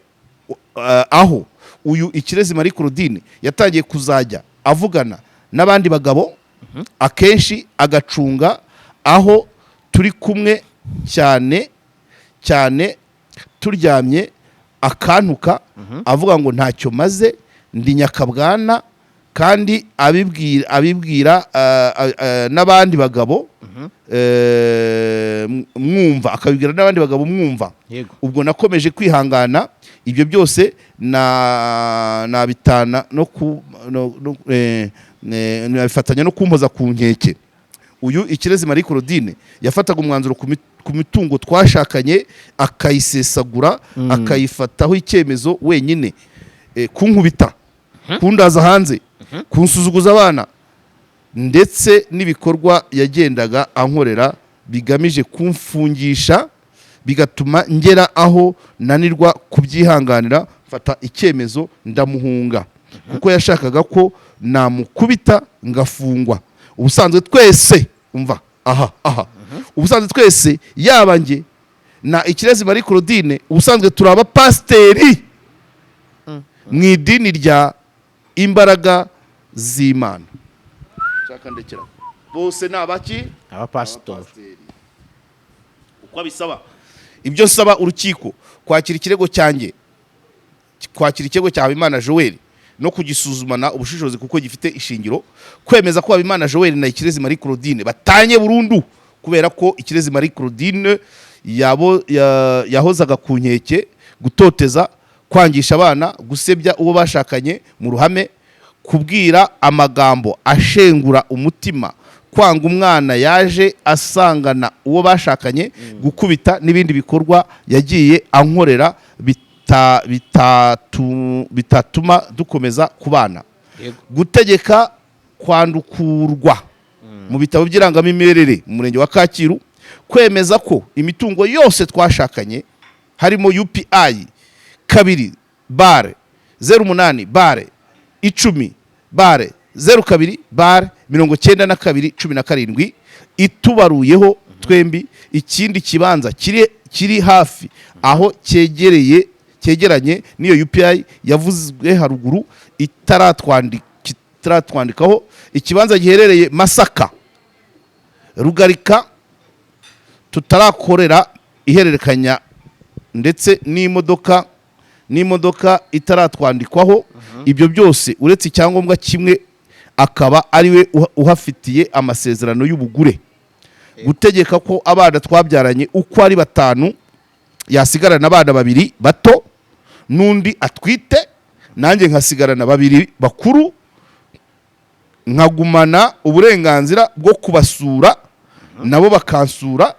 aho uyu Ikirezi Marie Claudine yatangiye kuzajya avugana n'abandi bagabo akenshi, agacunga aho turi kumwe, cyane cyane turyamye, akantuka avuga ngo ntacyo maze, ndi nyakabwana, kandi abibwira n'abandi bagabo mwumva, akabibwira n'abandi bagabo mwumva. Ubwo nakomeje kwihangana ibyo byose na nabitana no ku no, no, nabifatanya no kumpoza ku nkeke. Uyu Ikirezi Marie Claudine yafataga umwanzuro ku mitungo twashakanye akayisesagura, akayifataho icyemezo wenyine, kunkubita, kundaza hanze, kunsuzuguza abana, ndetse n'ibikorwa yagendaga ankorera bigamije kumfungisha, bigatuma ngera aho nanirwa kubyihanganira, mfata icyemezo ndamuhunga, kuko yashakaga ko namukubita ngafungwa. Ubusanzwe twese, umva aha, ubusanzwe twese, yaba njye na Ikirezi Marie Claudine, ubusanzwe turi abapasiteri mu idini rya Imbaraga z'Imana. Shaka ndekera, bose ni abaki? Abapasitori. Abapasiteri. Uko abisaba, ibyo nsaba urukiko: kwakira ikirego cyanjye, kwakira ikirego cya Habimana Joel. No kugisuzumana ubushishozi kuko gifite ishingiro. Kwemeza ko Habimana Joel na Ikirezi Marie Claudine batanye burundu, kubera ko Ikirezi Marie Claudine yahozaga ku nkeke, gutoteza, kwangisha abana, gusebya uwo bashakanye mu ruhame, kubwira amagambo ashengura umutima, kwanga umwana yaje asangana uwo bashakanye, gukubita n'ibindi bikorwa yagiye ankorera bitatuma dukomeza kubana. Gutegeka kwandukurwa mu bitabo by'irangamimerere mu Murenge wa Kacyiru. Kwemeza ko imitungo yose twashakanye, harimo UPI 2/08/10/02/9217, itubaruyeho twembi, ikindi kibanza kiri hafi aho cyegereye, cyegeranye n'iyo UPI yavuzwe haruguru itaratwandikaho, ikibanza giherereye Masaka Rugarika tutarakorera ihererekanya, ndetse n'imodoka itaratwandikwaho. Ibyo byose uretse icyangombwa kimwe, akaba ariwe uhafitiye amasezerano y'ubugure. Gutegeka ko abana twabyaranye uko ari batanu yasigarana abana babiri bato n'undi atwite, nanjye nkasigarana babiri bakuru, nkagumana uburenganzira bwo kubasura nabo bakansura,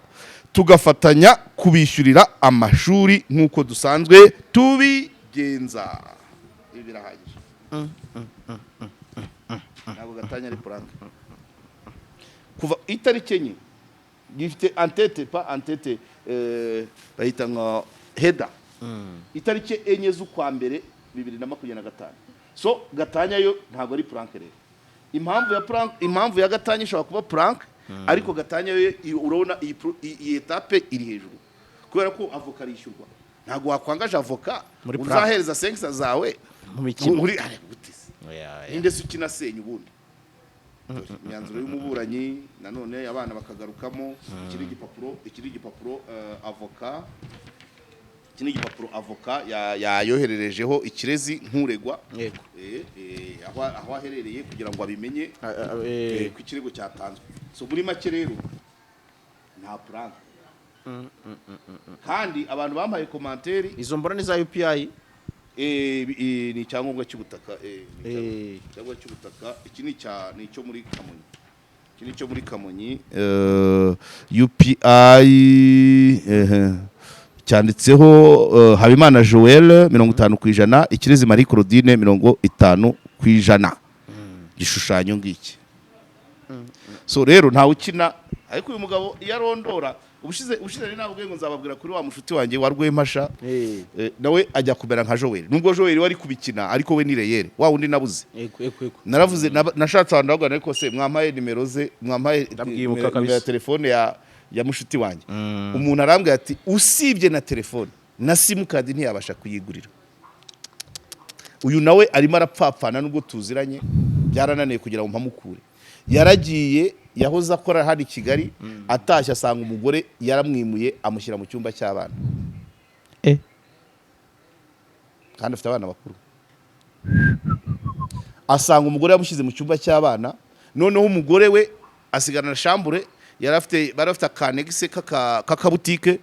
tugafatanya kubishyurira amashuri nk'uko dusanzwe tubigenza. Ibi birahagije, ntabwo gatanya ari prank. Kuva itariki 4 gifite en-tête, pas en-tête, bayita nka header, itariki 4 z'ukwa mbere 2025. So gatanya yo ntabwo ari prank. Rero impamvu ya prank, impamvu ya gatanya ishobora kuba prank, ariko gatanya yo urabona iyi étape iri hejuru, kubera ko avoka arishyurwa. Ntabwo wakwangaje avoka Muri prank. uzahereza senkisa zawe Mu mikino. muri ari gute se? Oya, oya. Ninde se ukina senya ubundi? Dore, imyanzuro y'umuburanyi, nanone abana bakagarukamo. Iki ni igipapuro avoka, iki ni igipapuro avoka yayohererejeho Ikirezi nk'uregwa. Aho aherereye kugira ngo abimenye ko ikirego cyatanzwe. So muri make rero nta prank, kandi abantu bampaye commentaire. Izo mbona ni za UPI. Ni icyangombwa cy'ubutaka, ni icyangombwa cy'ubutaka. Iki ni icyo muri Kamonyi, iki ni icyo muri Kamonyi. UPI cyanditseho Habimana Joel 50%, Ikirezi Marie Claudine 50%. Igishushanyo ngiki. So rero ntawe ukina, ariko uyu mugabo iyo arondora, ubushize nari nababwiye ngo nzababwira kuri wa mushuti wanjye wa Rwempasha. Nawe ajya kumera nka Joel, nubwo Joel wari kubikina, ariko we ni réel, wa wundi nabuze. Yego yego yego Naravuze, nashatse ahantu ndababwira, ariko se mwampaye nimero ze, mwampaye Ndabwibuka nimero kabisa. ya telefone ya mushuti wanjye? Umuntu arambwira ati usibye na telefone na simukadi ntiyabasha kuyigurira. Uyu nawe arimo arapfapfana, nubwo tuziranye byarananiye kugira ngo mpamukure. Yaragiye, yahoze akora hano i Kigali, atashye asanga umugore yaramwimuye, amushyira mu cyumba cy'abana. Kandi afite abana bakuru. Asanga umugore yamushyize mu cyumba cy'abana, noneho umugore we asigarana na chambre yari afite. Bari bafite aka annexe k'akabutike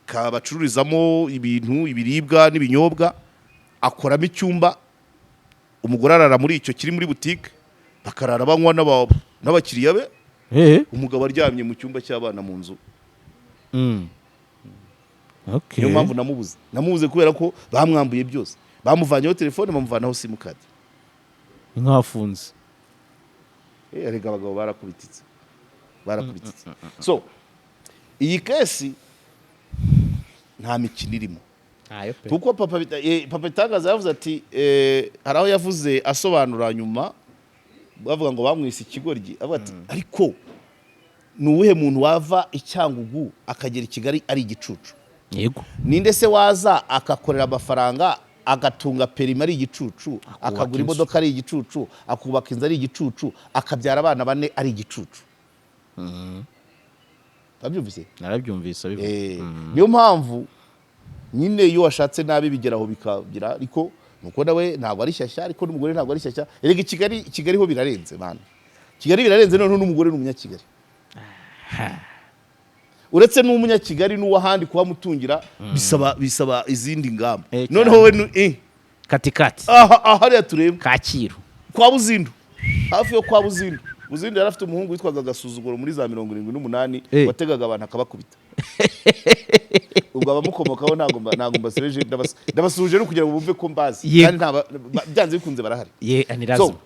kabacururizamo ibintu, ibiribwa n'ibinyobwa, akoramo icyumba. Umugore arara muri icyo kiri muri butike, bakarara banywa n'abakiriya be, umugabo aryamye mu cyumba cy'abana mu nzu. Niyo mpamvu namubuze, kubera ko bamwambuye byose, bamuvanyeho telefone, bamuvanaho simukadi. Nk'afunze. Erega abagabo barakubititse, barakubititse. So iyi case nta mikino irimo. Ntayo pe. Kuko papa Itangaza yavuze ati hari aho yavuze asobanura nyuma bavuga ngo bamwise ikigoryi, avuga ati ariko ni uwuhe muntu wava i Cyangugu akagera i Kigali ari igicucu? Ninde se waza akakorera amafaranga, agatunga permis ari igicucu, akagura inzu. imodoka ari igicucu, akubaka inzu ari igicucu, akabyara abana bane ari igicucu? Wabyumvise? Narabyumvise abivuga. Niyo mpamvu nyine iyo washatse nabi bigeraho bikagira, ariko Nuko nawe ntabwo ari shyashya, ariko n'umugore ntabwo ari shyashya. Erega i Kigali, i Kigali ho birarenze, man. Kigali birarenze. Noneho n'umugore ni umunyakigali. Uretse n'umunyakigali n'uw'ahandi, kuhamutungira bisaba izindi ngamba. Noneho we Katikati. Aha hariya tureba. Kacyiru. Kwa Buzindu, hafi yo kwa Buzindu. Buzindu yari afite umuhungu witwaga Gasuzuguro muri za 78, wategaga abantu akabakubita. Ubwo abamukomokaho ntabwo mbasebeje, ndabasuhuje no kugira ngo bumve ko mbazi. Kandi byanze bikunze barahari. Ye, ni So lazima.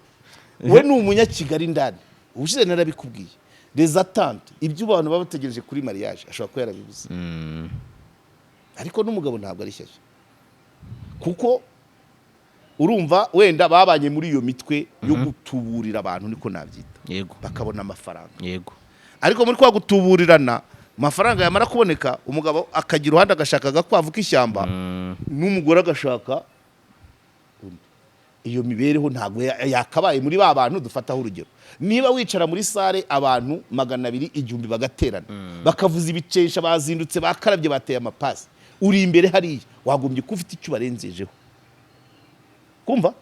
We ni umunyakigali ndani. Ubushize narabikubwiye, les attentes, ibyo abantu baba bategereje kuri mariage, ashobora kuba yarabibuze. Ariko n'umugabo ntabwo ari shyashya, kuko urumva wenda babanye muri iyo mitwe yo gutuburira abantu, niko nabyita, bakabona amafaranga. Ariko muri kwa gutuburirana, amafaranga yamara kuboneka, umugabo akagira uruhande agashaka agakwavu k'ishyamba, n'umugore agashaka undi. Iyo mibereho ntabwo yakabaye muri ba bantu dufataho urugero. Niba wicara muri salle abantu 200, 1000 bagaterana, bakavuza ibicesha, bazindutse, bakarabye, bateye amapasi, uri imbere hariya, wagombye kuba ufite icyo ubarenzejeho. Kumva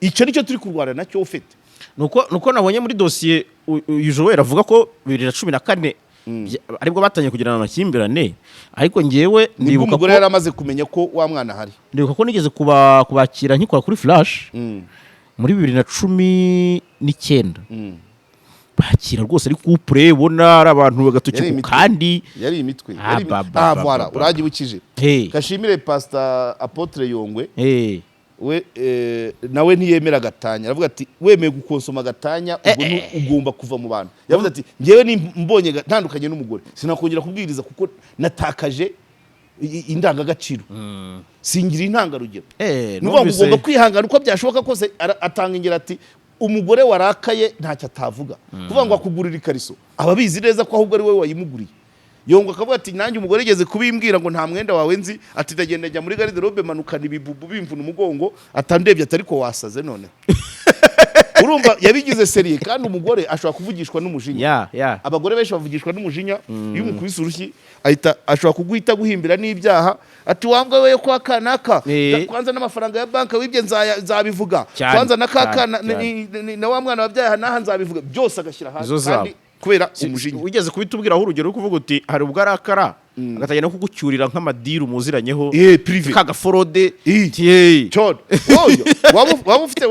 icyo nicyo turi kurwana nacyo ufite. Nuko nabonye muri dosiye uyu Joel avuga ko 2014 aribwo batangiye kugirana amakimbirane, ariko ngewe nibwo ndibuka ko umugore yari amaze kumenya ko wa mwana ahari. Ndibuka ko nigeze kubakira nkikora kuri Flash muri 2019, bakira rwose ari couple, ubona ari abantu bagatoki Yari ku imitwe. kandi. Yari imitwe. Ah, Yari ba, ba, ah, ba, voilà. ba, ba. Uragibukije. Hey. Kashimire Pastor Apotre Yongwe. We nawe ntiyemera gatanya, aravuga ati wemeye gukonsoma gatanya, ubwo ugomba kuva mu bantu. Yavuze ati ngewe mbonye ntandukanye n'umugore, sinakongera kubwiriza kuko natakaje indangagaciro, singira intangarugero. Ni ukuvuga ngo ugomba kwihangana uko byashoboka kose. Atanga ingero ati umugore warakaye ntacyo atavuga, kuvuga ngo akugurira ikariso aba abizi neza ko ahubwo ari wowe wayimuguriye. Yongwa akavuga ati nanjye umugore yigeze kubimbwira ngo nta mwenda wawe nzi, ati ndagenda njya muri garde-robe, manukana ibibubu bimvuna umugongo, atandebye ati ariko wasaze. Noneho urumva yabigize sérieux. Kandi umugore ashobora kuvugishwa n'umujinya. Ya. Abagore benshi bavugishwa n'umujinya. Iyo umukubise urushyi, ahita ashobora kuguhita guhimbira n'ibyaha, ati wambwa we kwa kanaka, kwanza n'amafaranga ya banki wibye nzabivuga, kwanza na kakana na wa mwana wabyaye aha n'aha nzabivuga byose, agashyira hanze. Izo zabo. Kandi kubera umujinya. Wigeze kubitubwiraho urugero uri kuvuga uti hari ubwo arakara agatangira no kugucyurira nk'amadiru muziranyeho, Privé. kagaforode. Eh. Cyane. Oya, waba ufite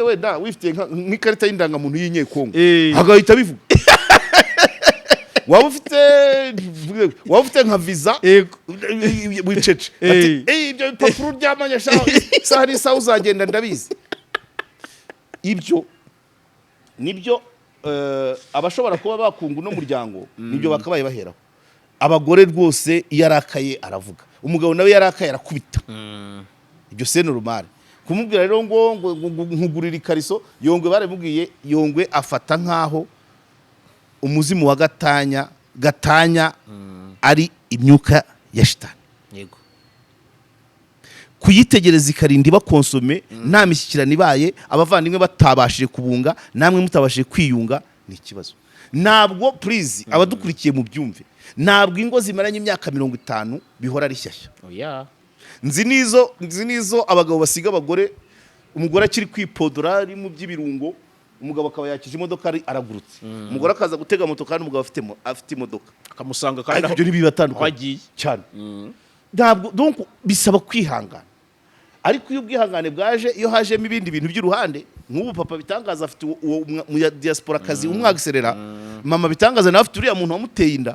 wenda wifitiye nk'ikarita y'indangamuntu y'inyekongo, agahita abivuga. Waba ufite nka visa, wicece, ati "Eh, ibyo bipapuro uryamanye sha, isaha n'isaha uzagenda ndabizi." Ibyo nibyo abashobora kuba bakunga uno muryango, nibyo bakabaye baheraho. Abagore rwose iyo arakaye aravuga, umugabo nawe iyo arakaye arakubita. Ibyo c'est normal. Kumubwira rero ngo nkugurira ikariso, Yongwe baramubwiye. Yongwe afata nkaho umuzimu wa gatanya, gatanya ari imyuka ya shitani, kuyitegereza ikarinda iba consommé, nta mishyikirano ibaye, abavandimwe batabashije kubunga, namwe mutabashije kwiyunga, ni ikibazo. Ntabwo, please, abadukurikiye mu byumve, ntabwo ingo zimaranye imyaka 50 bihora ari shyashya. Oya. Nzi n'izo abagabo basiga abagore, umugore akiri kwipodora ari mu by'ibirungo, umugabo akaba yakije imodoka, ari aragurutse, umugore akaza gutega moto kandi umugabo afite imodoka. Akamusanga kandi Ariko ibyo ntibibatandukanye. aho agiye. Cyane. Ntabwo, donc bisaba kwihangana. Ariko iyo ubwihangane bwaje, iyo hajemo ibindi bintu by'uruhande, nk'ubu papa Bitangaza afite uwo mu diaspora kazi umwagiserera, mama Bitangaza nawe afite uriya muntu wamuteye inda,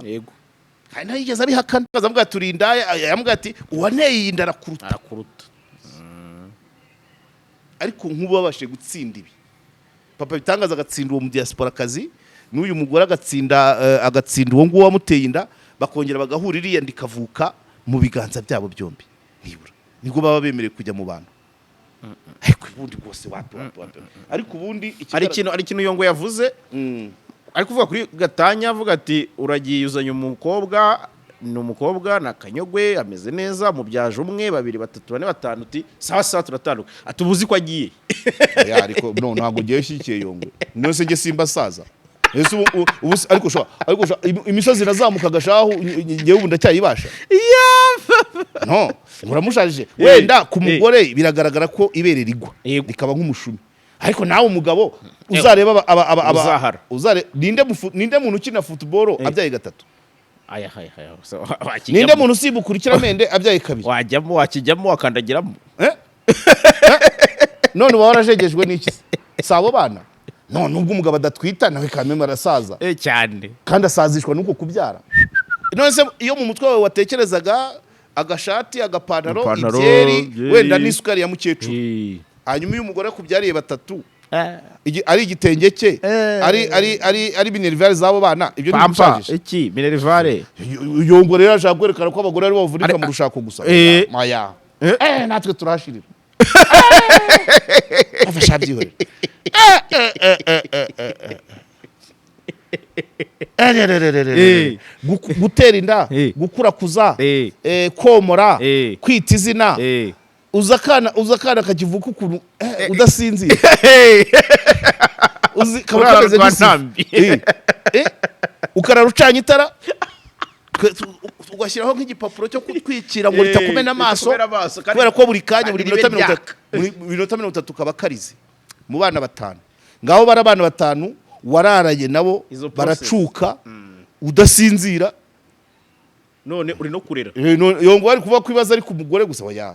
kandi ntayigeze abihakana. Aramubwira ati uri indaya, yamubwira ati uwanteye iyi nda arakuruta. Arakuruta. Ariko nk'ubu babashije gutsinda ibi, papa Bitangaza agatsinda uwo mu diaspora kazi, n'uyu mugore agatsinda uwo nguwo wamuteye inda, bakongera bagahura, iriya nda ikavuka mu biganza byabo byombi, nibura nibwo baba bemerewe kujya mu bantu. Ariko ubundi rwose wapi, wapi, wapi. Ariko ubundi Hari ikintu Yongwe yavuze, ari kuvuga kuri gatanya, avuga ati uragiye uzanye umukobwa, ni umukobwa ni akanyogwe, ameze neza, mubyaje umwe, babiri, batatu, bane, batanu, uti sawa sawa turatandukana, ati ubu uzi ko agiye. Oya, ariko no ntabwo ngiye ushyigikiye Yongwe. None se njye simba saza? Ese ubu ariko imisozi irazamuka shahu, ngewe ubu ndacyayibasha? No, uramushajije. Wenda ku mugore biragaragara ko ibere rigwa rikaba nk'umushumi, ariko nawe umugabo uzareba Uzahara. Ninde muntu ukina football abyaye gatatu? Aya aya aya. Ninde muntu usimbuka urukiramende abyaye kabiri? Wajyamo, wakijyamo, wakandagiramo. Eh? Eh? None uba warajegejwe n'iki se? Si abo bana? None ubwo umugabo adatwita, nawe kameme arasaza. Eh, cyane. Kandi asazishwa n'uko kubyara. None se iyo mu mutwe wawe watekerezaga agashati, agapantaro, Ipantaro, ibyeri, byeri. wenda n'isukari ya mukecuru, hanyuma iyo umugore akubyariye batatu, ari igitenge cye, ari minerval z'abo bana, ibyo Pampa. ntibigushajije? Iki minerval. Yongo rero ashaka kwerekana ko abagore aribo bavunika mu rushako gusa. Maya, natwe turahashirira. Afasha, byihorere. Gutera inda, gukurakuza, komora, kwita izina, uza akana kakivuka ukuntu udasinzira, uzi kaba Urara kameze rwa nk'isifu. ntambi. Ukarara ucanye itara, ugashyiraho nk'igipapuro cyo kutwikira ngo ritakumena amaso, ritakumena amaso, kubera ko buri kanya, buri kandi minota ribe 30, buri minota 30 kaba karize. Mu bana batanu ngaho, bari abana batanu wararanye nabo, Izo process. baracuka udasinzira. None uri no kurera. Yongo bari kuvuga ko ibibazo ari ku mugore gusa. Oya,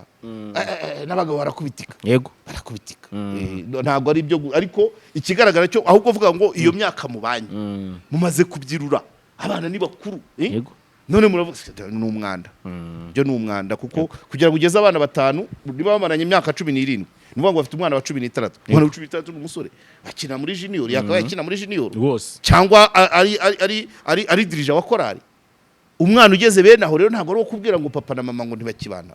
n'abagabo barakubitika. Barakubitika. No, ntabwo ari ibyo, ariko ikigaragara cyo ahubwo uvuga ngo iyo myaka mubanye, mumaze kubyirura, abana ni bakuru, eh? None muravuga ni umwanda. Byo ni umwanda, kuko kugira ngo ugeze abana batanu, niba bamaranye imyaka 17, ni ukuvuga ngo bafite umwana wa 16. Umwana wa 16 ni umusore akina muri junior, yakabaye akina muri junior Rwose. cyangwa ari dirija wa korali. Umwana ugeze bene aho rero ntabwo ari uwo kubwira ngo papa na mama ngo ntibakibana.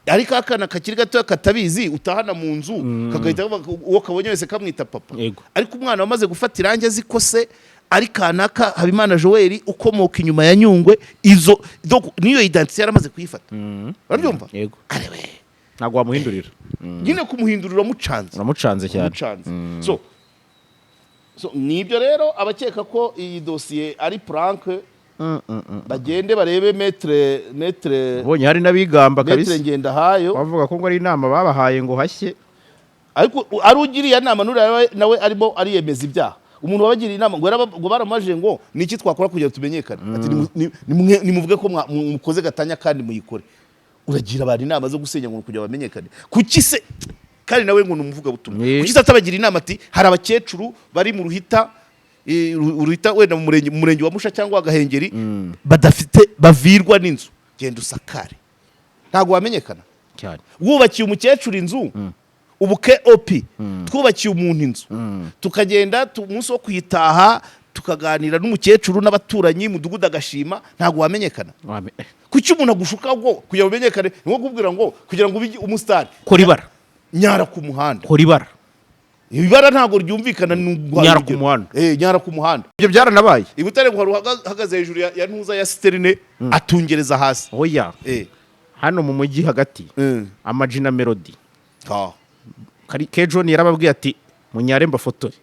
Ariko akana kakiri gatoya katabizi, utahana mu nzu, kagahita kavuga, uwo kabonye wese kamwita papa. Ariko umwana wamaze gufata irangi, azi ko se ari kanaka Habimana Joel ukomoka inyuma ya Nyungwe, izo donc niyo identité yaramaze kuyifata, urabyumva? Yego. Arewe. Ntabwo wamuhindurira. Nyine kumuhindurira uramucanze. Uramucanze cyane. Umucanze. So nibyo rero, abakeka ko iyi dosiye ari prank bagende barebe maître Ubonye hari n'abigamba maître kabisa. Ngendahayo. Bavuga ko ngo ari inama babahaye ngo hashye. Ariko ari ugiriye inama nuriya nawe arimo ariyemeza ibyaha. Umuntu wabagiriye inama ngo ngo baramubajije ngo ni iki twakora kugira ngo tumenyekane, ati nimuvuge ko mukoze gatanya kandi muyikore. Uragira abantu inama zo gusenya ngo kugira bamenyekane? Kuki se kandi nawe ngo ni umuvugabutumwa? Kuki se atabagira inama ati hari abakecuru bari mu Ruhita, Uruhita wenda mu murenge wa Musha cyangwa Gahengeri, badafite, bavirwa n'inzu, genda usakare, ntabwo wamenyekana? Cyane. Wubakiye umukecuru inzu, ubu KOP twubakiye umuntu inzu, tukagenda umunsi wo kuyitaha tukaganira n'umukecuru n'abaturanyi, mudugudu agashima, ntabwo wamenyekana? Kuki umuntu agushuka ngo kugira ngo umenyekane? Ni nko kubwira ngo kugira ngo ube umusitari, Kora ibara. nyara ku muhanda. Kora ibara. Ibara ntabwo ryumvikana, ni uguha Nyara urugero. ku muhanda. Nyara ku muhanda. Ibyo byaranabaye. I Butare ngo hari uhagaze hejuru ya ntuza ya citerne, atungereza hasi. Oya, hano mu mujyi hagati, Ama-G na Melody. Ke John yarababwiye ati munyare mbafotore.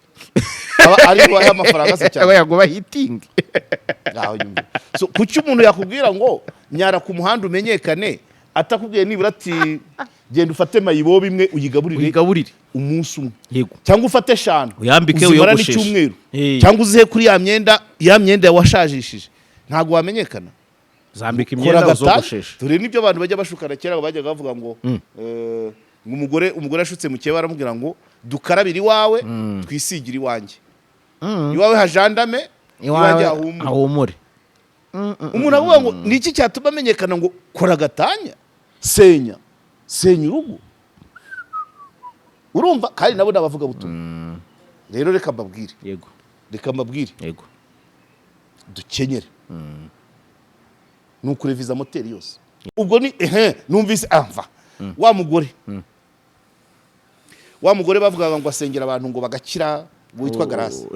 Aba ari kubaha amafaranga se cyane? Aba ngo bahitinge. Ngaho nyumva. So kuki umuntu yakubwira ngo nyara ku muhanda umenyekane, atakubwiye nibura ati genda ufate mayibobo imwe uyigaburire Uyigaburire. umunsi umwe, cyangwa ufate eshanu Uyambike, uzimarane uyogosheshe. icyumweru, cyangwa uzihe kuri ya myenda washajishije, ntabwo wamenyekana? Zambika Kora imyenda, gatanya. uzogosheshe. Dore nibyo abantu bajya bashukana. Kera bajyaga bavuga ngo ngo umugore ashutse mukeba, aramubwira ngo dukarabire iwawe, twisigire iwanjye, iwawe hajandame, iwanjye hahumure. Ahumure. Umuntu avuga ngo ni iki cyatuma amenyekana? Ngo kora agatanya, senya, senya urugo. Urumva kandi nabo ni abavugabutumwa. Rero reka mbabwire. Reka mbabwire. Dukenyere, ni ukureviza moteri yose. Ubwo ni ehe, numvise amva wa mugore bavugaga ngo asengera abantu ngo bagakira, witwa Garasi,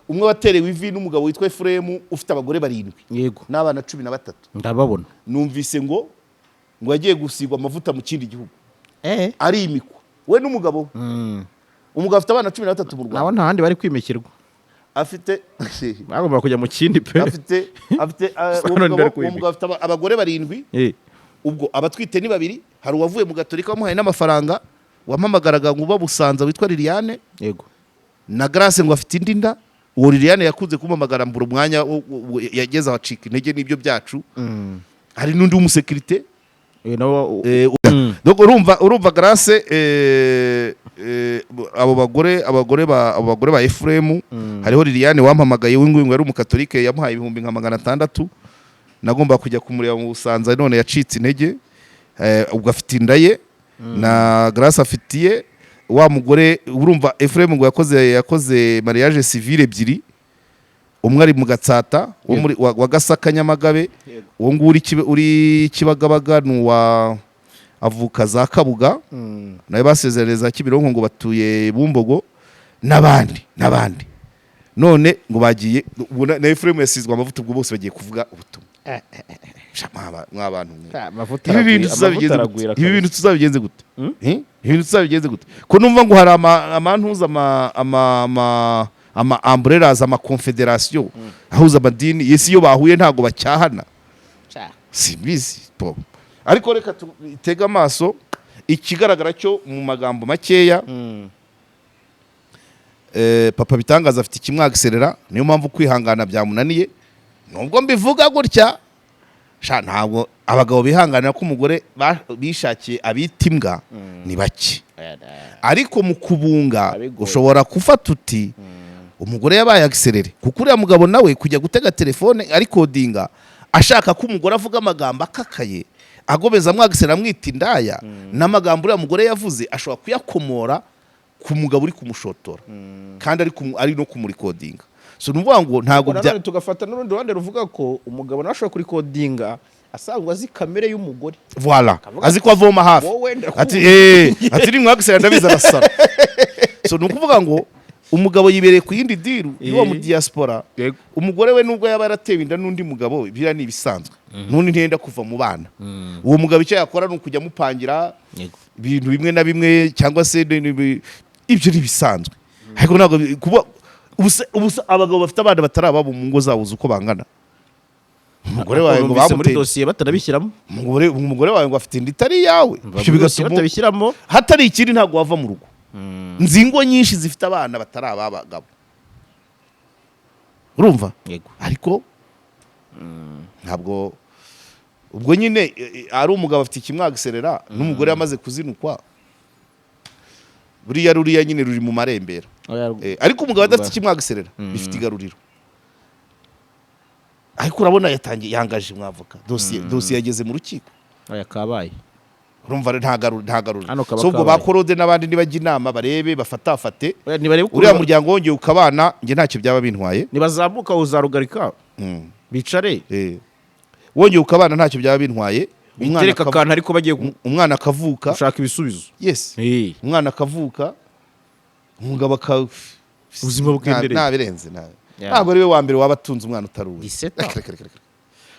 umwe waterewe ivi n'umugabo witwa Efuremu ufite abagore barindwi n'abana 13. Ndababona. Numvise ngo yagiye gusigwa amavuta mu kindi gihugu, arimikwa we n'umugabo we. Umugabo afite abana 13 mu Nabo Rwanda. nta handi bari kwimikirwa. Afite Bagomba kujya mu kindi pe. Afite uwo None mugabo, ndari uwo mugabo afite abagore barindwi. Ubwo abatwite ni babiri. Hari uwavuye mu Gatolika wamuhaye n'amafaranga, wampamagaraga ngo uba Busanza, witwa Liliane. Na Grace ngo afite indi nda. Uwo Liliane yakunze kumpamagara mbura umwanya, yageze aho acika intege n'ibyo byacu. Hari n'undi w'umusekirite. Nawe. Donc urumva Grace, abo bagore, abagore ba Ephraim, hariho Liliane wampamagaye w'ingu yari umukatolike, yamuhaye ibihumbi nka 600. Nagomba kujya kumureba mu Busanza, none yacitse intege. Ubwo afite inda ye na Grace afitiye wa mugore. Urumva Ephraim ngo yakoze mariage civile ebyiri. Umwe ari mu Gatsata, wo muri wa Gasaka, Nyamagabe. Uwo nguwo uri Kibagabaga ni uwa avuka za Kabuga, nawe basezeranye za Kimironko, ngo batuye Bumbogo, n'abandi n'abandi. None ngo bagiye ubu na Ephraim yasizwe amavuta, ubwo bose bagiye kuvuga ubutumwa. Sha, mwa bantu mwe. Amavuta Ibi bintu tuzabigenze gute? Ibi bintu tuzabigenze gute? Eh? Ibi bintu tuzabigenze gute, ko numva ngo hari amantuza, ama umbrellas, ama confederation ahuza amadini yesi, iyo bahuye ntago bacyahana? Simbizi po, ariko reka tutege amaso. Ikigaragara cyo mu magambo makeya, Papa Bitangaza afite ikimwagiserera, niyo mpamvu kwihangana byamunaniye. Nubwo mbivuga gutya sha, ntabwo abagabo bihanganira ko umugore bishakiye abita imbwa ni bake, ariko mu kubunga Abigoye. ushobora gufata uti umugore yabaye agiserere, kuko uriya mugabo nawe kujya gutega telefone arikodinga ashaka ko umugore avuga amagambo akakaye, agomeza amwagisera, amwita indaya, n'amagambo uriya mugore yavuze ashobora kuyakomora ku mugabo uri kumushotora, kandi ari no kumurikodinga. So ni ukuvuga ngo ntabwo bya Nanone tugafata n'urundi ruhande ruvuga ko umugabo nawe ashobora kurikodinga asanzwe azi kamere y'umugore. Voilà. Akavuga Azi ko avoma hafi. Wowe ndakuzi. Ati nimwagisera ndabizi arasara. So ni ukuvuga ngo umugabo yibereye ku yindi deal y'uwo mu diaspora. Umugore we nubwo yaba yaratewe inda n'undi mugabo, biriya ni ibisanzwe, n'undi ntiyenda kuva mu bana. Uwo mugabo icyo yakora ni ukujya amupangira ibintu bimwe na bimwe, cyangwa se ibyo ni ibisanzwe, ariko ntabwo kuba ubuse abagabo bafite abana batari ababo mu ngo zabo uzi uko bangana. Umugore wawe ngo Numvise muri bamuteye dosiye batanabishyiramo. Umugore wawe ngo afite inda itari iyawe, ibyo Muri dosiye bigatuma batabishyiramo. hatari ikindi ntabwo wava mu rugo. Nzi ingo nyinshi zifite abana batari ab'abagabo, urumva? Ariko ntabwo ubwo nyine ari umugabo afite ikimwagiserera n'umugore yamaze kuzinukwa, buriya ruriya nyine ruri mu marembera. Ariko umugabo adafite ikimwagiserera bifite igaruriro. Ariko urabona yatangiye yangaje mwavoka, dosiye yageze mu rukiko. Aya kabaye. Urumva rero nta garuriro. Hano kaba So ubwo kabaye. ba Korode n'abandi nibajya inama, barebe, bafatafate. Oya, nibarebe ukuntu Uriya muryango wongeye ukabana, njye ntacyo byaba bintwaye. Nibazamuka uzarugarika bicare. Wongeye ukabana ntacyo byaba bintwaye. Bitereka akantu ariko bagiye Umwana akavuka. gushaka ibisubizo. Yes. Umwana akavuka, umugabo aka Ubuzima bukendereye. Nta birenze, nta Yeah. ntabwo ari we wa mbere waba atunze umwana utari uwe. 17 Reka, reka, reka, reka.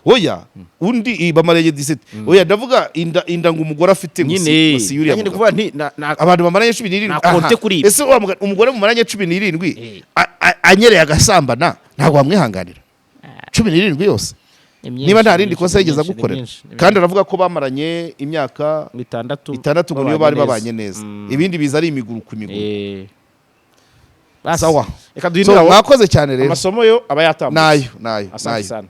Oya, undi bamaranye 17. Oya, ndavuga inda ngo umugore afite ngo Nyine ngo si yuriya nyine mugabo. kuvuga nti Abantu bamaranye 17. Na konte Aha. kuri ibi. Ese umugore mumaranye 17 anyereye agasambana, ntabwo wamwihanganira 17 yose, niba nta rindi kosa yigeze agukorera? Kandi aravuga ko bamaranye imyaka 6. 6, ngo niyo bari babanye neza, ibindi biza ari imiguruko imiguruko. Sawa. Reka So, duhindure aho. mwakoze cyane rero. Amasomo yo aba yatambutse. Nayo nayo Asante nayo sana.